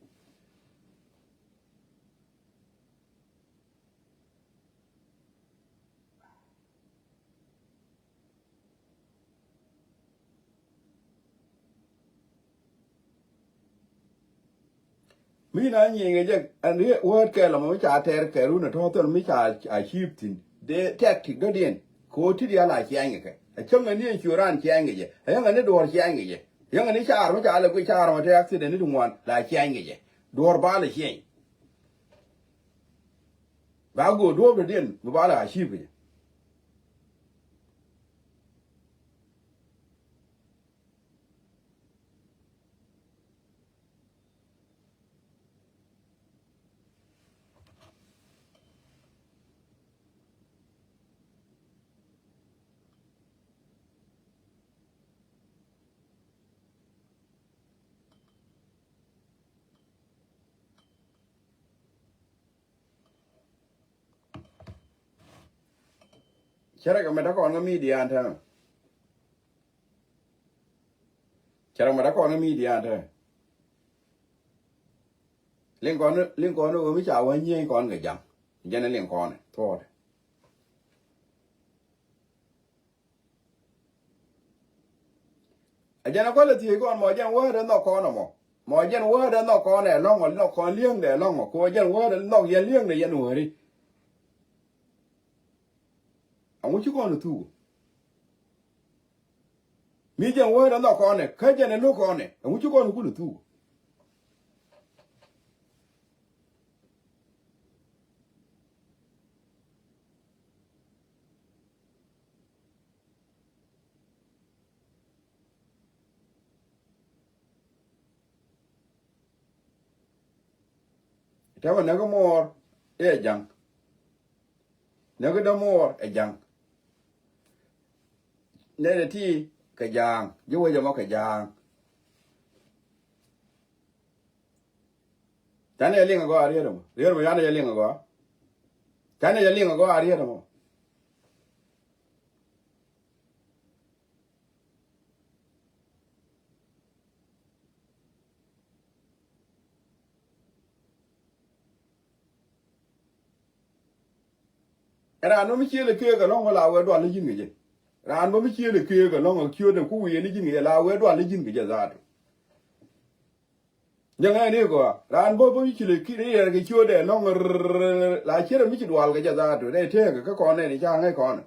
Mi na nyiŋ ɛ jɛ ɛn riet word kɛl ɛmɔ mi ca tɛr kɛ run ɛ tɔ̱ thil mi ca a ciip thi̱n. Dee tactic dɔ̱diɛn kɛ ɣöö ti diaal a ciany kɛ kɛ. Ɛ cäŋ ɛ ni ɛ ciö raan ciany kɛ jɛ. Ɛ yäŋ ɛ ni duɔ̱ɔ̱r ciany kɛ jɛ. Ɛ yäŋ ɛ ni caar mi ca lɛ guic caar ɛmɔ te accident ni ti ŋuan la ciany kɛ jɛ. Duɔ̱ɔ̱r bal ɛ ciɛny. Ba go̱o̱r duɔ̱ɔ̱p dɔ̱diɛn mi bal a ciip kɛ jɛ. Cɛ rɛ kɛ mɛ däkɔn kä media ɛn täämɛ. Cɛ rɛ mɛ däkɔn kä media ɛn täämɛ. Liŋ kɔn, liŋ kɔn ɣöö mi ca wä nyieny kɔn kɛ ja̱ŋ. Jɛn liŋ kɔn thuɔɔdɛ. A jɛn a kualɛ thiec kɔn mɔ jɛn wäädɛ nhɔk kɔn ɛmɔ. Mɔ jɛn wäädɛ nhɔk kɔn ɛ lɔ̱ŋɔ, nhɔk kɔn li̱eŋdɛ ɛ lɔ̱ŋɔ. Kɛ wä jɛn wäädɛ nhɔk yɛn li̱eŋdɛ yɛn wääri. Aŋu ci kɔn ɛ thuk. Mi jɛn wäädɛ nhɔk kɔn ɛ kä jɛn ɛ lo̱k kɔn ɛ. Aŋu ci kɔn ɛ kul ɛ thuk. Tɛmɛ näk muɔɔr ɛ ja̱ŋ. Näk dämuɔɔr ɛ ja̱ŋ. Nɛnɛ ti kɛ ja̱a̱ŋ ji̱ wecɛ mɔ kɛ ja̱a̱ŋ. Canɛ yɛ liŋ agɔaa riet ɛmɔ. Riet ɛmɔ canɛ yɛ liŋ agɔaa. Canɛ yɛ liŋ agɔaa riet ɛmɔ. Raan bä mi ciël ɛ keek ɛlɔ̱ŋ wä la wee dual ni ji̱n kɛ jɛ. Raan bä mi ciël ɛ keek ɛlɔ̱ŋ ɛ ciötdɛ ku wiee ni ji̱n kɛ jɛ la wee dual ni ji̱n kɛ jɛ dhaatu. Nyɛ ŋäcni gɔaa raan bä bä mi ci lɛ ki riɛɛr kɛ ciötdɛ nɔŋ rrrr la cierɛ mi ci dual kɛ jɛ dhaatu rɛy tëëkɛ kä kɔn nɛn i̱ ca ŋäc kɔn.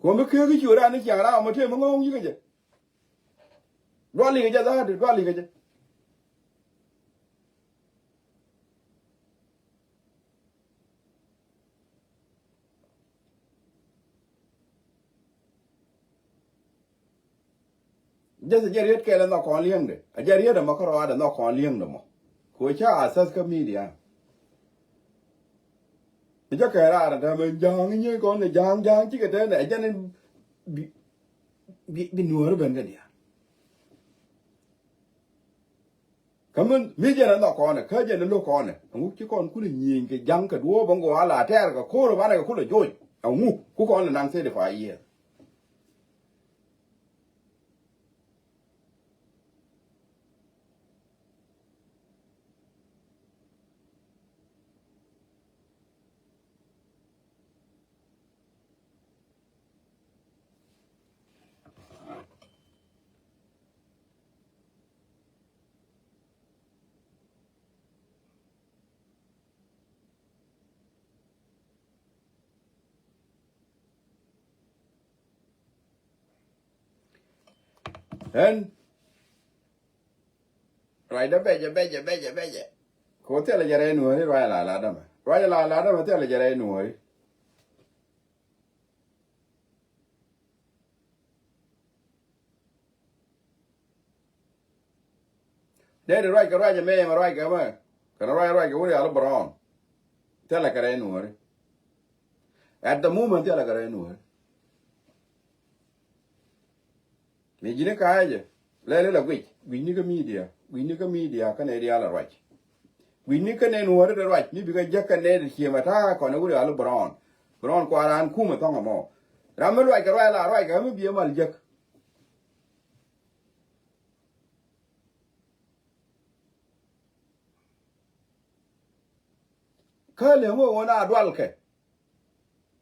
Kuɔ̱m bi keek i̱ ciöt raan i̱ ciaŋ raan mɔ tëë mi ŋɔ̱ɔ̱ŋ yi̱k kɛ jɛ. Dual yi̱k kɛ jɛ dhaatu dual yi̱k kɛ jɛ. Jɛth jɛ riet kɛl ɛ nhɔk kɔn li̱eŋdɛ a jɛ riet ɛmɔ kä rɔaadɛ nhɔk kɔn li̱eŋdɛ mɔ. Kɛ ca a thath kä media. Ni jɛ kɛ raar ɛ tɛmɛ ja̱a̱ŋ inyie kɔn ɛ ja̱a̱ŋ ja̱a̱ŋ cikɛ tɛnɛ ɛ jɛn bi bi nuɔ̱ɔ̱ri ben kɛ diaal. Kä mi mi jɛn ɛ nhɔk kɔnɛ kä jɛn ɛ lo̱k kɔnɛ ɛŋu ci kɔn kulɛ nyieny kɛ ja̱ŋ kɛ duɔ̱ɔ̱p ɛŋu a la tɛɛr kɛ ko̱r ɛ banɛ kɛ kulɛ joc ɛŋu ku kɔn lɛ naŋ thirty five years. Ɛn ruacdä bɛcɛ bɛcɛ bɛcɛ bɛcɛ. Kɛ wä thilɛ jɛ rɛy nuɔ̱ɔ̱ri ruac la latdä mɛ ruac la latdä mɛ thilɛ jɛ rɛy nuɔ̱ɔ̱ri. Dee di ruac kɛ ruac ɛmɛ ɛmɛ ruac kɛ mɛ kɛn ruac ruac kɛ wuri al Brown. Thilɛ kɛ rɛy Nuɔ̱ɔ̱ri. At the moment thilɛ kɛ rɛy Nuɔ̱ɔ̱ri. Mi ji̱n i̱ ka̱a̱cɛ lɛl ilɛ guic gui̱cni kä media, gui̱cni kä media kä nɛy diaal ɛ ruac. Gui̱cni kä nɛy Nuɔ̱ɔ̱ri dee ruac mi bikɛ jäk kɛ nɛy ciëmɛ ta̱a̱ kɔn i̱ wut i̱ ɣali Brown. Brown kua raan kumɛ thɔ̱ŋ ɛmɔ. Ram mi luac kɛ ruac la ruac kɛ ɣä mi biɛ mal jäk. Kä li̱eŋ ɣöö ɣöö na dualkɛ.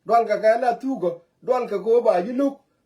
Dualkɛ kɛ la thukɔ, dualkɛ kɛ ɣöö ba ji̱ lo̱k,